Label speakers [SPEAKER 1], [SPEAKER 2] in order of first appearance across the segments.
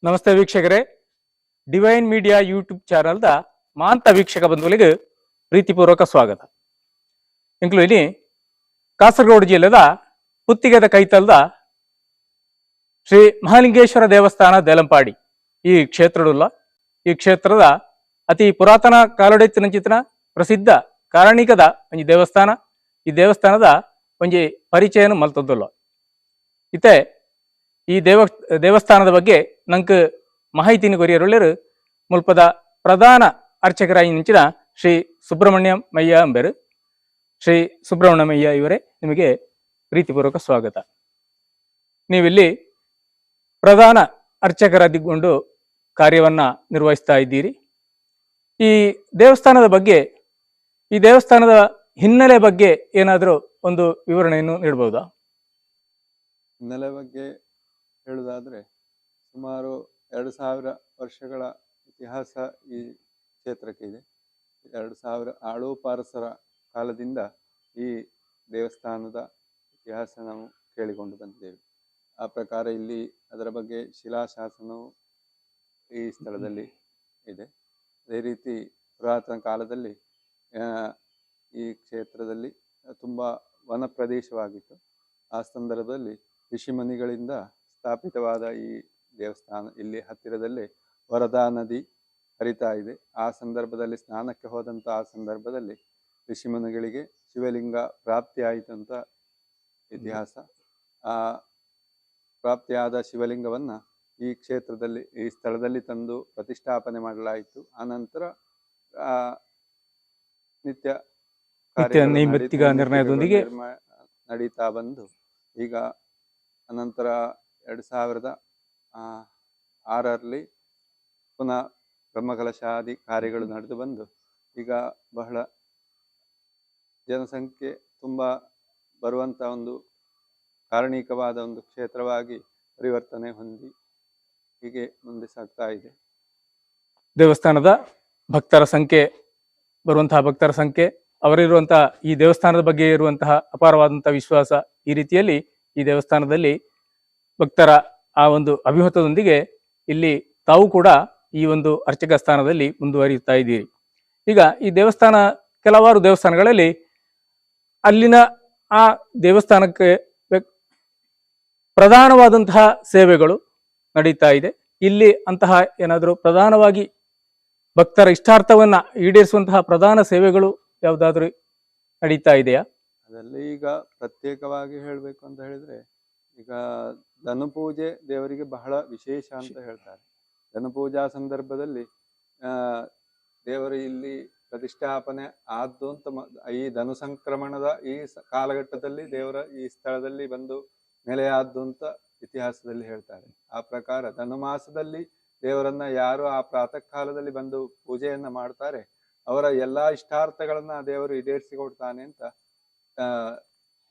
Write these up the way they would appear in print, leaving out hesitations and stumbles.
[SPEAKER 1] ನಮಸ್ತೆ ವೀಕ್ಷಕರೇ, divine media YouTube ಚಾನಲ್ದ ಮಾಂತ ವೀಕ್ಷಕ ಬಂಧುಗಳಿಗೆ ಪ್ರೀತಿಪೂರ್ವಕ ಸ್ವಾಗತ. ಎಂಕ್ಲು ಇಲ್ಲಿ ಕಾಸರಗೋಡು ಜಿಲ್ಲೆದ ಪುತ್ತಿಗೆದ ಕೈತಲ್ದ ಶ್ರೀ ಮಹಾಲಿಂಗೇಶ್ವರ ದೇವಸ್ಥಾನ ದೇಲಂಪಾಡಿ ಈ ಕ್ಷೇತ್ರಡುಲ್ಲ. ಈ ಕ್ಷೇತ್ರದ ಅತಿ ಪುರಾತನ ಕಾಲೊಡೆತ್ತಿನಂಚಿತನ ಪ್ರಸಿದ್ಧ ಕಾರಣಿಕದ ಒಂಜಿ ದೇವಸ್ಥಾನ. ಈ ದೇವಸ್ಥಾನದ ಒಂಜಿ ಪರಿಚಯನು ಮಲ್ತೊಂದುಲ್ಲ. ಇತ್ತೆ ಈ ದೇವಸ್ಥಾನದ ಬಗ್ಗೆ ನಂಕ್ ಮಾಹಿತಿನ ಕೊರಿಯರುಳ್ಳರು ಮುಲ್ಪದ ಪ್ರಧಾನ ಅರ್ಚಕರಾಯಿ ನಿಂಚಿನ ಶ್ರೀ ಸುಬ್ರಹ್ಮಣ್ಯ ಮಯ್ಯ ಅಂಬೆರು. ಶ್ರೀ ಸುಬ್ರಹ್ಮಣ್ಯಮಯ್ಯ ಇವರೇ, ನಿಮಗೆ ಪ್ರೀತಿಪೂರ್ವಕ ಸ್ವಾಗತ. ನೀವಿಲ್ಲಿ ಪ್ರಧಾನ ಅರ್ಚಕರಾದಿಗೊಂಡು ಕಾರ್ಯವನ್ನ ನಿರ್ವಹಿಸ್ತಾ ಇದ್ದೀರಿ. ಈ ದೇವಸ್ಥಾನದ ಬಗ್ಗೆ, ಈ ದೇವಸ್ಥಾನದ ಹಿನ್ನೆಲೆ ಬಗ್ಗೆ ಏನಾದರೂ ಒಂದು ವಿವರಣೆಯನ್ನು ನೀಡಬಹುದಾ?
[SPEAKER 2] ಹಿನ್ನೆಲೆ ಬಗ್ಗೆ ಹೇಳುವುದಾದರೆ, ಸುಮಾರು 2000 ವರ್ಷಗಳ ಇತಿಹಾಸ ಈ ಕ್ಷೇತ್ರಕ್ಕೆ ಇದೆ. 2000 ಆಳೂಪಾರಸರ ಕಾಲದಿಂದ ಈ ದೇವಸ್ಥಾನದ ಇತಿಹಾಸ ನಾವು ಕೇಳಿಕೊಂಡು ಬಂದಿದ್ದೇವೆ. ಆ ಪ್ರಕಾರ ಇಲ್ಲಿ ಅದರ ಬಗ್ಗೆ ಶಿಲಾಶಾಸನವು ಈ ಸ್ಥಳದಲ್ಲಿ ಇದೆ. ಅದೇ ರೀತಿ ಪುರಾತನ ಕಾಲದಲ್ಲಿ ಈ ಕ್ಷೇತ್ರದಲ್ಲಿ ತುಂಬ ವನ ಪ್ರದೇಶವಾಗಿತ್ತು. ಆ ಸಂದರ್ಭದಲ್ಲಿ ಋಷಿಮುನಿಗಳಿಂದ ಸ್ಥಾಪಿತವಾದ ಈ ದೇವಸ್ಥಾನ. ಇಲ್ಲಿ ಹತ್ತಿರದಲ್ಲೇ ವರದಾ ನದಿ ಹರಿತಾ ಇದೆ. ಆ ಸಂದರ್ಭದಲ್ಲಿ ಸ್ನಾನಕ್ಕೆ ಹೋದಂಥ ಆ ಸಂದರ್ಭದಲ್ಲಿ ಋಷಿಮುನಿಗಳಿಗೆ ಶಿವಲಿಂಗ ಪ್ರಾಪ್ತಿಯಾಯಿತು ಅಂತ ಇತಿಹಾಸ. ಆ ಪ್ರಾಪ್ತಿಯಾದ ಶಿವಲಿಂಗವನ್ನು ಈ ಕ್ಷೇತ್ರದಲ್ಲಿ, ಈ ಸ್ಥಳದಲ್ಲಿ ತಂದು ಪ್ರತಿಷ್ಠಾಪನೆ ಮಾಡಲಾಯಿತು. ಆನಂತರ ನಿತ್ಯ
[SPEAKER 1] ನಿತ್ಯ
[SPEAKER 2] ಕಾರ್ಯಗಳು
[SPEAKER 1] ನೈಮಿತ್ತಿಕ ನಿರ್ಣಯದೊಂದಿಗೆ
[SPEAKER 2] ನಡೀತಾ ಬಂದು, ಈಗ ಅನಂತರ 2006ರಲ್ಲಿ ಪುನಃ ಬ್ರಹ್ಮಕಲಶಾದಿ ಕಾರ್ಯಗಳು ನಡೆದು ಬಂದು, ಈಗ ಬಹಳ ಜನಸಂಖ್ಯೆ ತುಂಬ ಬರುವಂಥ ಒಂದು ಕಾರಣಿಕವಾದ ಒಂದು ಕ್ಷೇತ್ರವಾಗಿ ಪರಿವರ್ತನೆ ಹೊಂದಿ ಹೀಗೆ ಮುಂದೆ ಸಾಗ್ತಾ ಇದೆ.
[SPEAKER 1] ದೇವಸ್ಥಾನದ ಭಕ್ತರ ಸಂಖ್ಯೆ, ಬರುವಂತಹ ಭಕ್ತರ ಸಂಖ್ಯೆ, ಅವರಿರುವಂತಹ ಈ ದೇವಸ್ಥಾನದ ಬಗ್ಗೆ ಇರುವಂತಹ ಅಪಾರವಾದಂತಹ ವಿಶ್ವಾಸ, ಈ ರೀತಿಯಲ್ಲಿ ಈ ದೇವಸ್ಥಾನದಲ್ಲಿ ಭಕ್ತರ ಆ ಒಂದು ಅಭಿಮತದೊಂದಿಗೆ ಇಲ್ಲಿ ತಾವು ಕೂಡ ಈ ಒಂದು ಅರ್ಚಕ ಸ್ಥಾನದಲ್ಲಿ ಮುಂದುವರಿಯುತ್ತಾ ಇದ್ದೀರಿ. ಈಗ ಈ ದೇವಸ್ಥಾನ, ಕೆಲವಾರು ದೇವಸ್ಥಾನಗಳಲ್ಲಿ ಅಲ್ಲಿನ ಆ ದೇವಸ್ಥಾನಕ್ಕೆ ಪ್ರಧಾನವಾದಂತಹ ಸೇವೆಗಳು ನಡೀತಾ ಇದೆ. ಇಲ್ಲಿ ಅಂತಹ ಏನಾದರೂ ಪ್ರಧಾನವಾಗಿ ಭಕ್ತರ ಇಷ್ಟಾರ್ಥವನ್ನ ಈಡೇರಿಸುವಂತಹ ಪ್ರಧಾನ ಸೇವೆಗಳು ಯಾವುದಾದ್ರೂ ನಡೀತಾ ಇದೆಯಾ?
[SPEAKER 2] ಅದರಲ್ಲಿ ಈಗ ಪ್ರತ್ಯೇಕವಾಗಿ ಹೇಳಬೇಕು ಅಂತ ಹೇಳಿದ್ರೆ, ಈಗ ಧನುಪೂಜೆ ದೇವರಿಗೆ ಬಹಳ ವಿಶೇಷ ಅಂತ ಹೇಳ್ತಾರೆ. ಧನುಪೂಜಾ ಸಂದರ್ಭದಲ್ಲಿ ದೇವರು ಇಲ್ಲಿ ಪ್ರತಿಷ್ಠಾಪನೆ ಆದ್ದು ಅಂತ ಈ ಧನು ಸಂಕ್ರಮಣದ ಈ ಕಾಲಘಟ್ಟದಲ್ಲಿ ದೇವರ ಈ ಸ್ಥಳದಲ್ಲಿ ಬಂದು ನೆಲೆಯಾದ್ದು ಅಂತ ಇತಿಹಾಸದಲ್ಲಿ ಹೇಳ್ತಾರೆ. ಆ ಪ್ರಕಾರ ಧನುಮಾಸದಲ್ಲಿ ದೇವರನ್ನ ಯಾರು ಆ ಪ್ರಾತಃ ಕಾಲದಲ್ಲಿ ಬಂದು ಪೂಜೆಯನ್ನ ಮಾಡ್ತಾರೆ, ಅವರ ಎಲ್ಲಾ ಇಷ್ಟಾರ್ಥಗಳನ್ನ ದೇವರು ಈಡೇರಿಸಿಕೊಡ್ತಾನೆ ಅಂತ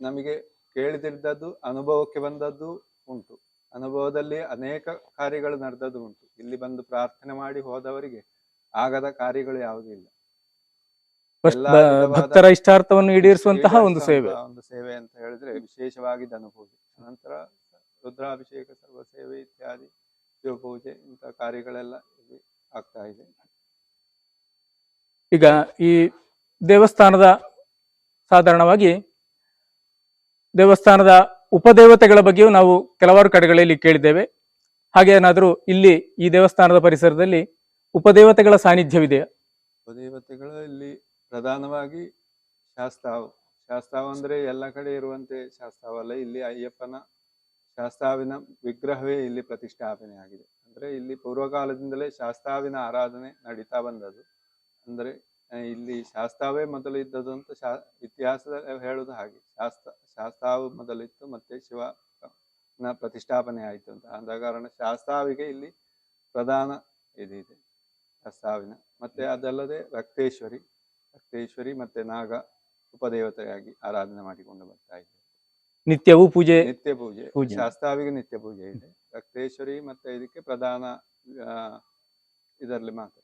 [SPEAKER 2] ನಮಗೆ ಕೇಳಿದಿದ್ದದ್ದು, ಅನುಭವಕ್ಕೆ ಬಂದದ್ದು ಉಂಟು. ಅನುಭವದಲ್ಲಿ ಅನೇಕ ಕಾರ್ಯಗಳು ನಡೆದದ್ದು ಉಂಟು. ಇಲ್ಲಿ ಬಂದು ಪ್ರಾರ್ಥನೆ ಮಾಡಿ ಹೋದವರಿಗೆ ಆಗದ ಕಾರ್ಯಗಳು ಯಾವುದೂ ಇಲ್ಲ. ಎಲ್ಲಾ ವಿಧವಾದ
[SPEAKER 1] ಭಕ್ತರ ಇಷ್ಟಾರ್ಥವನ್ನು ಈಡೇರಿಸುವಂತಹ ಒಂದು ಸೇವೆ.
[SPEAKER 2] ಈಡೇರಿಸುವಂತಹ ಒಂದು ಸೇವೆ ಅಂತ ಹೇಳಿದ್ರೆ ವಿಶೇಷವಾಗಿ ಧನುಪೂಜೆ, ನಂತರ ರುದ್ರಾಭಿಷೇಕ, ಸರ್ವ ಸೇವೆ ಇತ್ಯಾದಿ, ಶಿವಪೂಜೆ, ಇಂಥ ಕಾರ್ಯಗಳೆಲ್ಲ ಇಲ್ಲಿ ಆಗ್ತಾ ಇದೆ.
[SPEAKER 1] ಈಗ ಈ ದೇವಸ್ಥಾನದ, ಸಾಧಾರಣವಾಗಿ ದೇವಸ್ಥಾನದ ಉಪದೇವತೆಗಳ ಬಗ್ಗೆಯೂ ನಾವು ಕೆಲವಾರು ಕಡೆಗಳಲ್ಲಿ ಕೇಳಿದ್ದೇವೆ. ಹಾಗೆ ಏನಾದರೂ ಇಲ್ಲಿ ಈ ದೇವಸ್ಥಾನದ ಪರಿಸರದಲ್ಲಿ ಉಪದೇವತೆಗಳ ಸಾನ್ನಿಧ್ಯವಿದೆಯಾ?
[SPEAKER 2] ಉಪದೇವತೆಗಳು ಇಲ್ಲಿ ಪ್ರಧಾನವಾಗಿ ಶಾಸ್ತಾವು. ಶಾಸ್ತಾವು ಅಂದ್ರೆ ಎಲ್ಲ ಕಡೆ ಇರುವಂತೆ ಶಾಸ್ತಾವಲ್ಲ. ಇಲ್ಲಿ ಅಯ್ಯಪ್ಪನ ಶಾಸ್ತಾವಿನ ವಿಗ್ರಹವೇ ಇಲ್ಲಿ ಪ್ರತಿಷ್ಠಾಪನೆ ಆಗಿದೆ. ಅಂದ್ರೆ ಇಲ್ಲಿ ಪೂರ್ವಕಾಲದಿಂದಲೇ ಶಾಸ್ತಾವಿನ ಆರಾಧನೆ ನಡೀತಾ ಬಂದದ್ದು. ಅಂದ್ರೆ ಇಲ್ಲಿ ಶಾಸ್ತಾವೇ ಮೊದಲು ಇದ್ದದ್ದು ಅಂತ ಇತಿಹಾಸದಲ್ಲಿ ಹೇಳುವುದು ಹಾಗೆ. ಶಾಸ್ತಾವು ಮೊದಲಿತ್ತು, ಮತ್ತೆ ಶಿವನ ಪ್ರತಿಷ್ಠಾಪನೆ ಆಯಿತು ಅಂತ. ಆದ ಕಾರಣ ಶಾಸ್ತಾವಿಗೆ ಇಲ್ಲಿ ಪ್ರಧಾನ ಇದಿದೆ ಶಾಸ್ತಾವಿನ. ಮತ್ತೆ ಅದಲ್ಲದೆ ರಕ್ತೇಶ್ವರಿ, ರಕ್ತೇಶ್ವರಿ ಮತ್ತೆ ನಾಗ ಉಪದೇವತೆಯಾಗಿ ಆರಾಧನೆ ಮಾಡಿಕೊಂಡು ಬರ್ತಾ ಇದೆ.
[SPEAKER 1] ನಿತ್ಯವೂ ಪೂಜೆ?
[SPEAKER 2] ನಿತ್ಯ ಪೂಜೆ.
[SPEAKER 1] ಪೂಜೆ.
[SPEAKER 2] ಶಾಸ್ತಾವಿಗೆ ನಿತ್ಯ ಪೂಜೆ ಇದೆ. ರಕ್ತೇಶ್ವರಿ ಮತ್ತೆ ಇದಕ್ಕೆ ಪ್ರಧಾನ ಇದರಲ್ಲಿ ಮಾತ್ರ.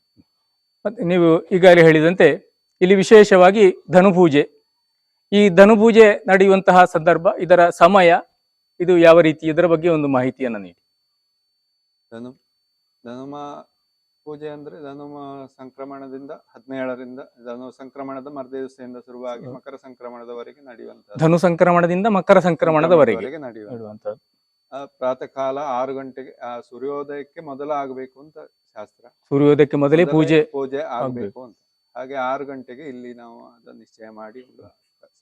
[SPEAKER 1] ಮತ್ತೆ ನೀವು ಈಗಾಗಲೇ ಹೇಳಿದಂತೆ ಇಲ್ಲಿ ವಿಶೇಷವಾಗಿ ಧನುಪೂಜೆ. ಈ ಧನುಪೂಜೆ ನಡೆಯುವಂತಹ ಸಂದರ್ಭ, ಇದರ ಸಮಯ, ಇದು ಯಾವ ರೀತಿ, ಇದರ ಬಗ್ಗೆ ಒಂದು ಮಾಹಿತಿಯನ್ನು ನೀಡಿ.
[SPEAKER 2] ಧನು ಧನುಮ ಪೂಜೆ ಅಂದ್ರೆ ಧನುಮ ಸಂಕ್ರಮಣದಿಂದ 17ರಿಂದ ಧನು ಸಂಕ್ರಮಣದ ಮರುದಿವಸದಿಂದ ಶುರುವಾಗಿ ಮಕರ ಸಂಕ್ರಮಣದವರೆಗೆ ನಡೆಯುವಂತದ್ದು.
[SPEAKER 1] ಧನು ಸಂಕ್ರಮಣದಿಂದ ಮಕರ ಸಂಕ್ರಮಣದವರೆಗೆ
[SPEAKER 2] ನಡೆಯುವಂತದ್ದು. ಪ್ರಾತಃ ಕಾಲ 6 ಗಂಟೆಗೆ ಸೂರ್ಯೋದಯಕ್ಕೆ ಮೊದಲ ಆಗಬೇಕು ಅಂತ ಶಾಸ್ತ್ರ.
[SPEAKER 1] ಸೂರ್ಯೋದಯಕ್ಕೆ ಮೊದಲೇ ಪೂಜೆ
[SPEAKER 2] ಪೂಜೆ ಆಗಬೇಕು ಅಂತ. ಹಾಗೆ 6 ಗಂಟೆಗೆ ಇಲ್ಲಿ ನಾವು ಅದನ್ನು ನಿಶ್ಚಯ ಮಾಡಿ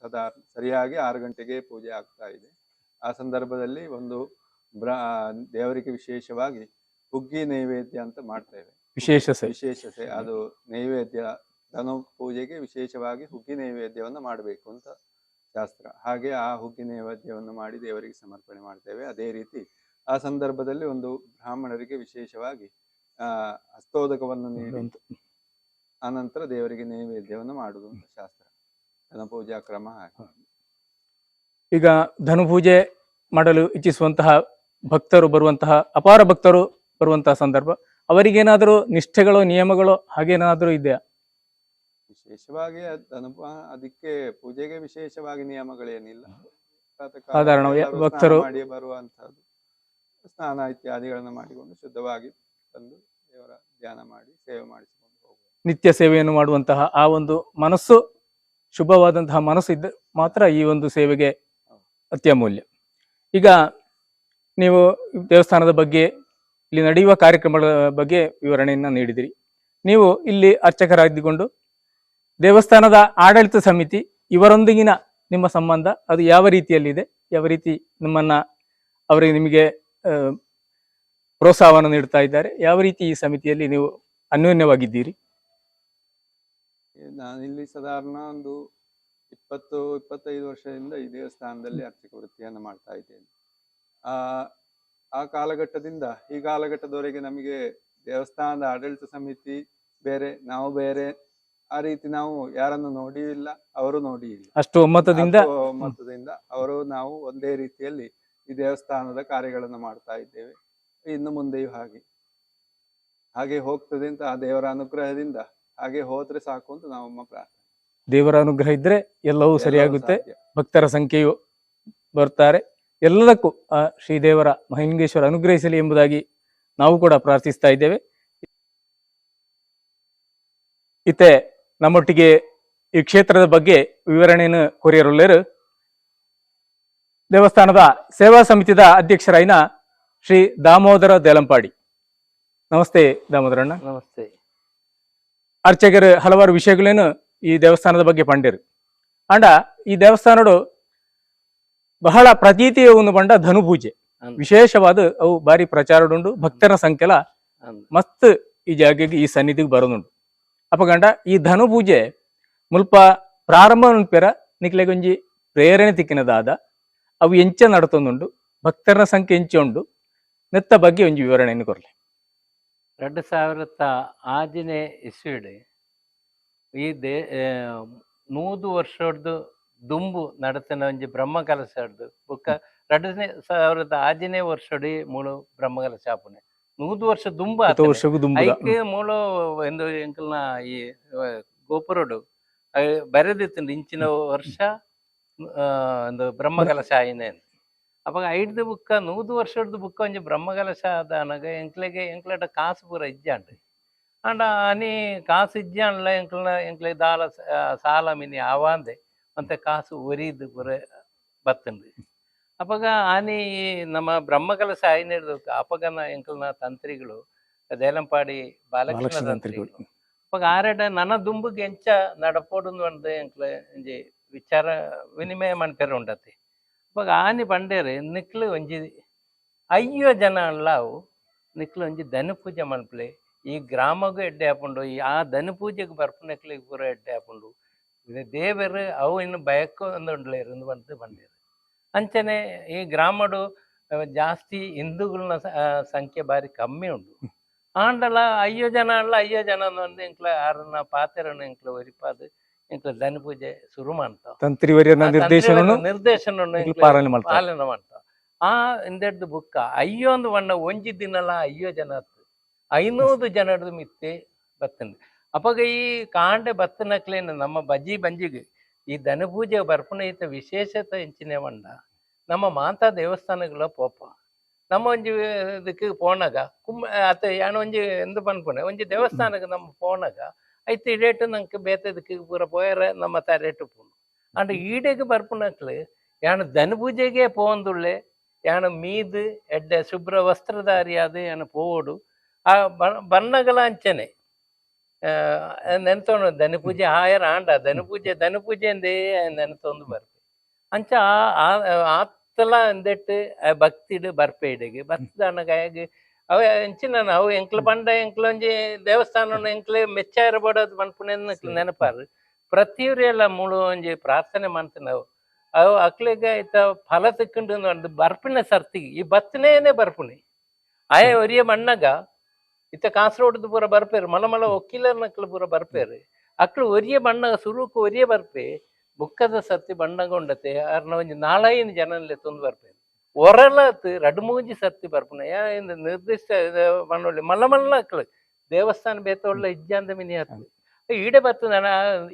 [SPEAKER 2] ಸದಾ ಸರಿಯಾಗಿ 6 ಗಂಟೆಗೆ ಪೂಜೆ ಆಗ್ತಾ ಇದೆ. ಆ ಸಂದರ್ಭದಲ್ಲಿ ಒಂದು ದೇವರಿಗೆ ವಿಶೇಷವಾಗಿ ಹುಗ್ಗಿ ನೈವೇದ್ಯ ಅಂತ ಮಾಡ್ತೇವೆ. ವಿಶೇಷತೆ ಅದು ನೈವೇದ್ಯ, ಧನು ಪೂಜೆಗೆ ವಿಶೇಷವಾಗಿ ಹುಗ್ಗಿ ನೈವೇದ್ಯವನ್ನು ಮಾಡಬೇಕು ಅಂತ ಶಾಸ್ತ್ರ. ಹಾಗೆ ಆ ಹುಗ್ಗಿ ನೈವೇದ್ಯವನ್ನು ಮಾಡಿ ದೇವರಿಗೆ ಸಮರ್ಪಣೆ ಮಾಡ್ತೇವೆ. ಅದೇ ರೀತಿ ಆ ಸಂದರ್ಭದಲ್ಲಿ ಒಂದು ಬ್ರಾಹ್ಮಣರಿಗೆ ವಿಶೇಷವಾಗಿ ಹಸ್ತೋದಕವನ್ನು ನೀಡಿ ಆನಂತರ ದೇವರಿಗೆ ನೈವೇದ್ಯವನ್ನು ಮಾಡುವುದು ಅಂತ ಶಾಸ್ತ್ರ. ಧನುಪೂಜಾ ಕ್ರಮ ಹಾಗೆ.
[SPEAKER 1] ಈಗ ಧನುಪೂಜೆ ಮಾಡಲು ಇಚ್ಛಿಸುವಂತಹ ಭಕ್ತರು ಬರುವಂತಹ, ಅಪಾರ ಭಕ್ತರು ಬರುವಂತಹ ಸಂದರ್ಭ, ಅವರಿಗೇನಾದರೂ ನಿಷ್ಠೆಗಳು ನಿಯಮಗಳು ಹಾಗೇನಾದರೂ ಇದೆಯಾ?
[SPEAKER 2] ವಿಶೇಷವಾಗಿ ಅದಕ್ಕೆ ಪೂಜೆಗೆ ವಿಶೇಷವಾಗಿ ನಿಯಮಗಳೇನಿಲ್ಲ.
[SPEAKER 1] ಸಾಧಾರಣ ಭಕ್ತರು
[SPEAKER 2] ಮಾಡಿ ಬರುವಂತಹದ್ದು, ಸ್ನಾನ ಇತ್ಯಾದಿಗಳನ್ನು ಮಾಡಿಕೊಂಡು ಶುದ್ಧವಾಗಿ ಬಂದು ದೇವರ ಧ್ಯಾನ ಮಾಡಿ ಸೇವೆ ಮಾಡಿಸಿಕೊಂಡು ಹೋಗುವ
[SPEAKER 1] ನಿತ್ಯ ಸೇವೆಯನ್ನು ಮಾಡುವಂತಹ ಆ ಒಂದು ಮನಸ್ಸು, ಶುಭವಾದಂತಹ ಮನಸ್ಸು ಇದ್ದ ಮಾತ್ರ ಈ ಒಂದು ಸೇವೆಗೆ ಅತ್ಯಮೂಲ್ಯ. ಈಗ ನೀವು ದೇವಸ್ಥಾನದ ಬಗ್ಗೆ, ಇಲ್ಲಿ ನಡೆಯುವ ಕಾರ್ಯಕ್ರಮಗಳ ಬಗ್ಗೆ ವಿವರಣೆಯನ್ನು ನೀಡಿದಿರಿ. ನೀವು ಇಲ್ಲಿ ಅರ್ಚಕರಾಗಿದ್ದುಕೊಂಡು ದೇವಸ್ಥಾನದ ಆಡಳಿತ ಸಮಿತಿ ಇವರೊಂದಿಗಿನ ನಿಮ್ಮ ಸಂಬಂಧ ಅದು ಯಾವ ರೀತಿಯಲ್ಲಿದೆ, ಯಾವ ರೀತಿ ನಿಮ್ಮನ್ನ ಅವರಿಗೆ ನಿಮಗೆ ಪ್ರೋತ್ಸಾಹವನ್ನು ನೀಡ್ತಾ ಇದ್ದಾರೆ, ಯಾವ ರೀತಿ ಈ ಸಮಿತಿಯಲ್ಲಿ ನೀವು ಅನ್ಯೋನ್ಯವಾಗಿದ್ದೀರಿ?
[SPEAKER 2] ನಾನಿಲ್ಲಿ ಸಾಧಾರಣ ಒಂದು 20-25 ವರ್ಷದಿಂದ ಈ ದೇವಸ್ಥಾನದಲ್ಲಿ ಅರ್ಚಕ ವೃತ್ತಿಯನ್ನು ಮಾಡ್ತಾ ಇದ್ದೇನೆ. ಆ ಕಾಲಘಟ್ಟದಿಂದ ಈ ಕಾಲಘಟ್ಟದವರೆಗೆ ನಮಗೆ ದೇವಸ್ಥಾನದ ಆಡಳಿತ ಸಮಿತಿ ಬೇರೆ, ನಾವು ಬೇರೆ, ಆ ರೀತಿ ನಾವು ಯಾರನ್ನು ನೋಡಿಯೂ ಇಲ್ಲ, ಅವರು ನೋಡಿಯೂ ಇಲ್ಲ.
[SPEAKER 1] ಅಷ್ಟು ಒಮ್ಮತದಿಂದ
[SPEAKER 2] ಅವರು ನಾವು ಒಂದೇ ರೀತಿಯಲ್ಲಿ ಈ ದೇವಸ್ಥಾನದ ಕಾರ್ಯಗಳನ್ನು ಮಾಡ್ತಾ ಇದ್ದೇವೆ. ಇನ್ನು ಮುಂದೆಯೂ ಹಾಗೆ ಹಾಗೆ ಹೋಗ್ತದೆ ಅಂತ ಆ ದೇವರ ಅನುಗ್ರಹದಿಂದ ಹಾಗೆ ಹೋದ್ರೆ ಸಾಕು ಅಂತ ನಾವು ಪ್ರಾರ್ಥನೆ.
[SPEAKER 1] ದೇವರ ಅನುಗ್ರಹ ಇದ್ರೆ ಎಲ್ಲವೂ ಸರಿಯಾಗುತ್ತೆ, ಭಕ್ತರ ಸಂಖ್ಯೆಯು ಬರ್ತಾರೆ, ಎಲ್ಲದಕ್ಕೂ ಆ ಶ್ರೀದೇವರ ಮಹಿಂಗೇಶ್ವರ ಅನುಗ್ರಹಿಸಲಿ ಎಂಬುದಾಗಿ ನಾವು ಕೂಡ ಪ್ರಾರ್ಥಿಸ್ತಾ ಇದ್ದೇವೆ. ಇತ್ತೆ ನಮ್ಮೊಟ್ಟಿಗೆ ಈ ಕ್ಷೇತ್ರದ ಬಗ್ಗೆ ವಿವರಣೆಯನ್ನು ಕೊರಿಯರುಳ್ಳೇರು ದೇವಸ್ಥಾನದ ಸೇವಾ ಸಮಿತಿದ ಅಧ್ಯಕ್ಷರಾಯಿನ ಶ್ರೀ ದಾಮೋದರ ದೇಲಂಪಾಡಿ. ನಮಸ್ತೆ ದಾಮೋದರಣ್ಣ.
[SPEAKER 3] ನಮಸ್ತೆ.
[SPEAKER 1] ಅರ್ಚಕರು ಹಲವಾರು ವಿಷಯಗಳೇನು ಈ ದೇವಸ್ಥಾನದ ಬಗ್ಗೆ ಪಂಡಿರು. ಅಂಡ ಈ ದೇವಸ್ಥಾನಡು ಬಹಳ ಪ್ರತೀತಿಯ ಒಂದು ಪಂಡ ಧನುಪೂಜೆ ವಿಶೇಷವಾದ ಅವು ಬಾರಿ ಪ್ರಚಾರಡುಂಡು, ಭಕ್ತರ ಸಂಖ್ಯೆಲ ಮಸ್ತ್ ಈ ಜಾಗೆಗೆ ಈ ಸನ್ನಿಧಿಗೆ ಬರೋದುಂಟು. ಅಪಗಂಡ ಈ ಧನುಪೂಜೆ ಮುಲ್ಪ ಪ್ರಾರಂಭ ಪೆರ ನಿಕ್ಲೆಗೊಂಜಿ ಪ್ರೇರಣೆ ತಿಕ್ಕಿನದಾದ ಅವು ಎಂಚ ನಡತೊಂದುಂಡು, ಭಕ್ತರ ಸಂಖ್ಯೆ ಎಂಚ ಉಂಡು, ನೆತ್ತ ಬಗ್ಗೆ ಒಂಜಿ ವಿವರಣೆಯನ್ನು ಕೊರಲಿ.
[SPEAKER 3] 2006ನೇ ಇಸ್ವಿಡ್ ಈ 100 ವರ್ಷದ ದುಂಬು ನಡತನ ಒಂಜಿ ಬ್ರಹ್ಮ ಕಲಶ ಬೊಕ್ಕ 2006ನೇ ವರ್ಷಡಿ ಮೂಳು ಬ್ರಹ್ಮ ಕಲಶ ಆಪುನೆ 100 ವರ್ಷ ದುಂಬು ಐಕ್ ಮೂಳು ಎಂದು ಎಂಕಲ್ನ ಈ ಗೋಪುರಡು ಬರೆದಿತ್ತು ಇಂಚಿನ ವರ್ಷ ಒಂದು ಬ್ರಹ್ಮ ಕಲಶ ಆಯಿನೆ. ಅವಾಗ ಐಡ್ದು ಬುಕ್ಕ 100 ವರ್ಷದ ಬುಕ್ಕ ಒಂಜಿ ಬ್ರಹ್ಮಕಲಶ ಆದನಗ ಎಂಕ್ಲೆಗೆ ಎಂಕ್ಲೆಟ ಕಾಸು ಪೂರ ಇಜ್ಜಾಂಡ್. ಆಂಡ ಅನಿ ಕಾಸು ಇಜ್ಜಾಂಡ್ಲ ಎಂಕ್ಲ್ನ ಎಂಕ್ಲೆ ದಾಲ ಸಾಲ ಮಿನಿ ಆವಾಂದೆ ಅಂತೆ ಕಾಸು ಒರಿದು ಪೂರ ಬತ್ತುಂಡು. ಅಪಗ ಆನಿ ನಮ್ಮ ಬ್ರಹ್ಮಕಲಶ ಆಯಿನ ಅಪಗನ ಎಂಕ್ಲ್ನ ತಂತ್ರಿಗಳು ದೇಲಂಪಾಡಿ ಬಾಲಕೃಷ್ಣ ತಂತ್ರಿಗಳು ಅಪಗ ಆರೆಡ ನನ ದುಂಬುಗೆ ಎಂಚ ನಡಪೋಡು ಪಂದ್ ಎಂಕ್ಲೆ ಒಂಜಿ ವಿಚಾರ ವಿನಿಮಯ ಮನ್ಪೆರೆ ಉಂಡತೆ. ಅಪಗ ಆನಿ ಪಂಡೇರು ನಿಕ್ಲು ಒಂಜಿ 5 ಜನ ಅಲ್ಲಾವು ನಿಕ್ಲು ಒಂಜಿ ಧನು ಪೂಜೆ ಮನ್ಪಲೆ, ಈ ಗ್ರಾಮಗೂ ಎಡ್ಡೆ ಆಪುಂಡು, ಈ ಆ ಧನು ಪೂಜೆಗೆ ಬರ್ಪುನಕ್ಲೆಗ್ ಪೂರ ಎಡ್ಡೆ ಆಪುಂಡು, ದೇವರು ಅವು ಇನ್ನು ಬಯಕು ಉಂಡ್ಲೇರು ಇಂದು ಪಂದ್ ಪಂಡೇರು. ಅಂಚನೆ ಈ ಗ್ರಾಮಡು ಜಾಸ್ತಿ ಹಿಂದೂಗಳನ್ನ ಸಂಖ್ಯೆ ಬಾರಿ ಕಮ್ಮಿ ಉಂಡು. ಆಂಡಲ 5 ಜನ ಅಲ್ಲ 5 ಜನ ಒಂದು ಎಂಕ್ಲ ಆರನ್ನ ಪಾತೆರನ್ನು ಎಂಕ್ಲ ಒರಿಪಾದು ಎಂಕ್ಲ ಧನು ಪೂಜೆ ಶುರು ಮಾಡ್ತಾವ.
[SPEAKER 1] ತಂತ್ರಿವರ್ಯನ ನಿರ್ದೇಶನ
[SPEAKER 3] ನಿರ್ದೇಶನ
[SPEAKER 1] ಪಾಲನೆ ಮಾಡ್ತಾವ.
[SPEAKER 3] ಪಾಲನೆ ಮಾಡ್ತಾವ. ಆ ಇಂದೆಡ್ದು ಬುಕ್ಕ ಅಯ್ಯೋ ಒಂದು ವಣ್ಣ ಒಂಜಿ ದಿನಲ 5 ಜನ 500 ಜನದ ಮಿತ್ತೆ ಬತ್ತಂದು. ಅಪಗ ಈ ಕಾಂಡೆ ಬತ್ತನಕ್ಲೇನು ನಮ್ಮ ಬಜ್ಜಿ ಬಂಜಿಗೆ ಈ ಧನುಪೂಜೆ ಬರ್ಪುನ ಈತ ವಿಶೇಷತೆ ಎಂಚಿನ వంಡ ನಮ್ಮ ಮಾತಾ ದೇವಸ್ಥಾನಗಳ ಪೋಪ ನಮ್ಮ ಒಂಜಿ ಇದಕ್ಕೆ ಪೋನಾಗ ಕುಮ್ಮ ಅತ್ತ ಯಾನ ಒಂಜಿ ಎಂದ ಪನ್ಪುನೆ ಒಂಜಿ ದೇವಸ್ಥಾನಕ್ಕೆ ನಮ್ಮ ಪೋನಾಗ ಐತೆ ಇಡೇಟು ನಂಗೆ ಬೇತದಕ್ಕೆ ಪೂರ ಪೋಯರ ನಮ್ಮ ತರೇಟು ಪೋನು. ಅಂಡ ಈಡೆಗೆ ಬರ್ಪುನಕ್ಲು ಯಾನ ಧನ ಪೂಜೆಗೆ ಪೋಂದುಳ್ಳೆ ಯಾನ ಮೀದು ಎಡ್ಡೆ ಶುಭ್ರ ವಸ್ತ್ರಧಾರಿಯಾದ ಯಾನ ಪೋವೋಡು ಆ ಬಣ್ಣಗಳ ಅಂಚನೆ ನೆನ್ತೋಣ ಧನ ಪೂಜೆ ಆಯರ ಆಂಡ ಧನ ಪೂಜೆ ಧನ ಪೂಜೆ ಎಂದೇ ನೆನ್ತೊಂದು ಬರ್ಪೆ ಅಂಚ ಆತ್ತಲ ಅಂದೆಟ್ಟು ಭಕ್ತಿಡು ಬರ್ಪೆ ಇಡೆಗೆ ಬರ್ತದಾನಗ ಅವ ಎಂಚಿನ ಅವು ಎಂಕ್ಲ ಪಂಡ ಎಂಕ್ಲ ಒಂಜಿ ದೇವಸ್ಥಾನ ಎಂಕ್ಲೆ ಮೆಚ್ಚಾರ ಬಡೋದು ಪನ್ಪುನೆ ನೆನಪಾರು ಪ್ರತಿಯೊರಿಯೆಲ್ಲ ಮೂಳು ಒಂಜಿ ಪ್ರಾರ್ಥನೆ ಮಾಡ್ತಾನೆ ಅವು ಅಕ್ಲೆಗೆ ಆಯ್ತ ಫಲ ತಿಕ್ಕೊಂಡು ಬರ್ಪಿನ ಸರ್ತಿಗೆ ಈ ಬತ್ತನೇನೆ ಬರ್ಪುನಿ ಆಯ ಒರಿಯ ಮಣ್ಣಗ ಇತ್ತ ಕಾಸರಗೋಡ್ದು ಪೂರ ಬರ್ಪೇರು ಮಲ ಮಲ ಒಕ್ಕಿಲರ್ನಕ್ಲು ಪೂರ ಬರ್ಪೇರು ಅಕ್ಲು ಒರಿಯ ಬಣ್ಣಗ ಸುರುಕು ಒರಿಯ ಬರ್ಪೆ ಬುಕ್ಕದ ಸರ್ತಿ ಬಣ್ಣಗೊಂಡತೆ ಅರ್ನ ಒಂಜಿ ನಾಲೈದು ಜನಲ್ಲೇ ತೊಂದು ಬರ್ಪೇರು ಒರಲತ್ ರಡ್ ಮೂಜಿ ಸರ್ತಿ ಬರ್ಪುನ ಯಾ ನಿರ್ದಿಷ್ಟ ಮಣ್ಣೊಳ್ಳಿ ಮಲ್ಲ ಮಲ್ಲ ಅಕ್ಲು ದೇವಸ್ಥಾನ ಬೇತೊಳ್ಳ ಇಜ್ಜಾಂದ ಮಿನಿ ಹತ್ತು ಈಡೆ ಬರ್ತದ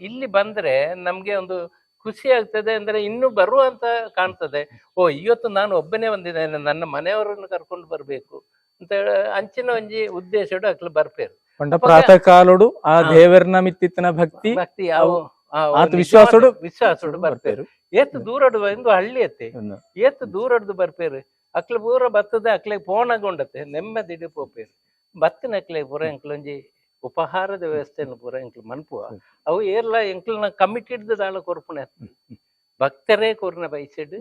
[SPEAKER 3] ಇಲ್ಲಿ ಬಂದ್ರೆ ನಮ್ಗೆ ಒಂದು ಖುಷಿ ಆಗ್ತದೆ. ಅಂದ್ರೆ ಇನ್ನೂ ಬರುವಂತ ಕಾಣ್ತದೆ. ಓ ಇವತ್ತು ನಾನು ಒಬ್ಬನೇ ಬಂದಿದ್ದೇನೆ, ನನ್ನ ಮನೆಯವರನ್ನು ಕರ್ಕೊಂಡು ಬರ್ಬೇಕು ಅಂತ ಅಂಚಿನ ಒಂಜಿ ಉದ್ದೇಶಡು ಅಕ್ಲು ಬರ್ಪೇರು.
[SPEAKER 1] ಪ್ರಾತಃ ಕಾಲೋಡು ಆ ದೇವರನ ಮಿತ್ತಿತ್ತನ ಭಕ್ತಿ
[SPEAKER 3] ಭಕ್ತಿ
[SPEAKER 1] ವಿಶ್ವಾಸೋಡು
[SPEAKER 3] ವಿಶ್ವಾಸೋಡು ಬರ್ಪೇರು. ಏತ್ ದೂರಡು ಎಂದು ಹಳ್ಳಿ ಅತ್ತೆ ಏತ್ ದೂರಡ್ದು ಬರ್ಪೇರು ಅಕ್ಲು ಪೂರ ಬರ್ತದೆ ಅಕ್ಲೆ ಪೋಣಗೊಂಡತೆ ನೆಮ್ಮದಿಡು ಪೋಪೇರು ಬತ್ತಿನ ಅಕ್ಲೆ ಪೂರ ಎಂಕ್ಲೊಂಜಿ ಉಪಹಾರದ ವ್ಯವಸ್ಥೆಯನ್ನು ಪೂರ ಎಂಕ್ಲು ಮನ್ಪುವ ಅವು ಏರ್ಲ ಎಂಕ್ಲನ ಕಮಿಟಿ ದಾಳ ಕೊರ್ಪುಣೆ ಭಕ್ತರೇ ಕೊರ್ನ ಬೈಸಿಡು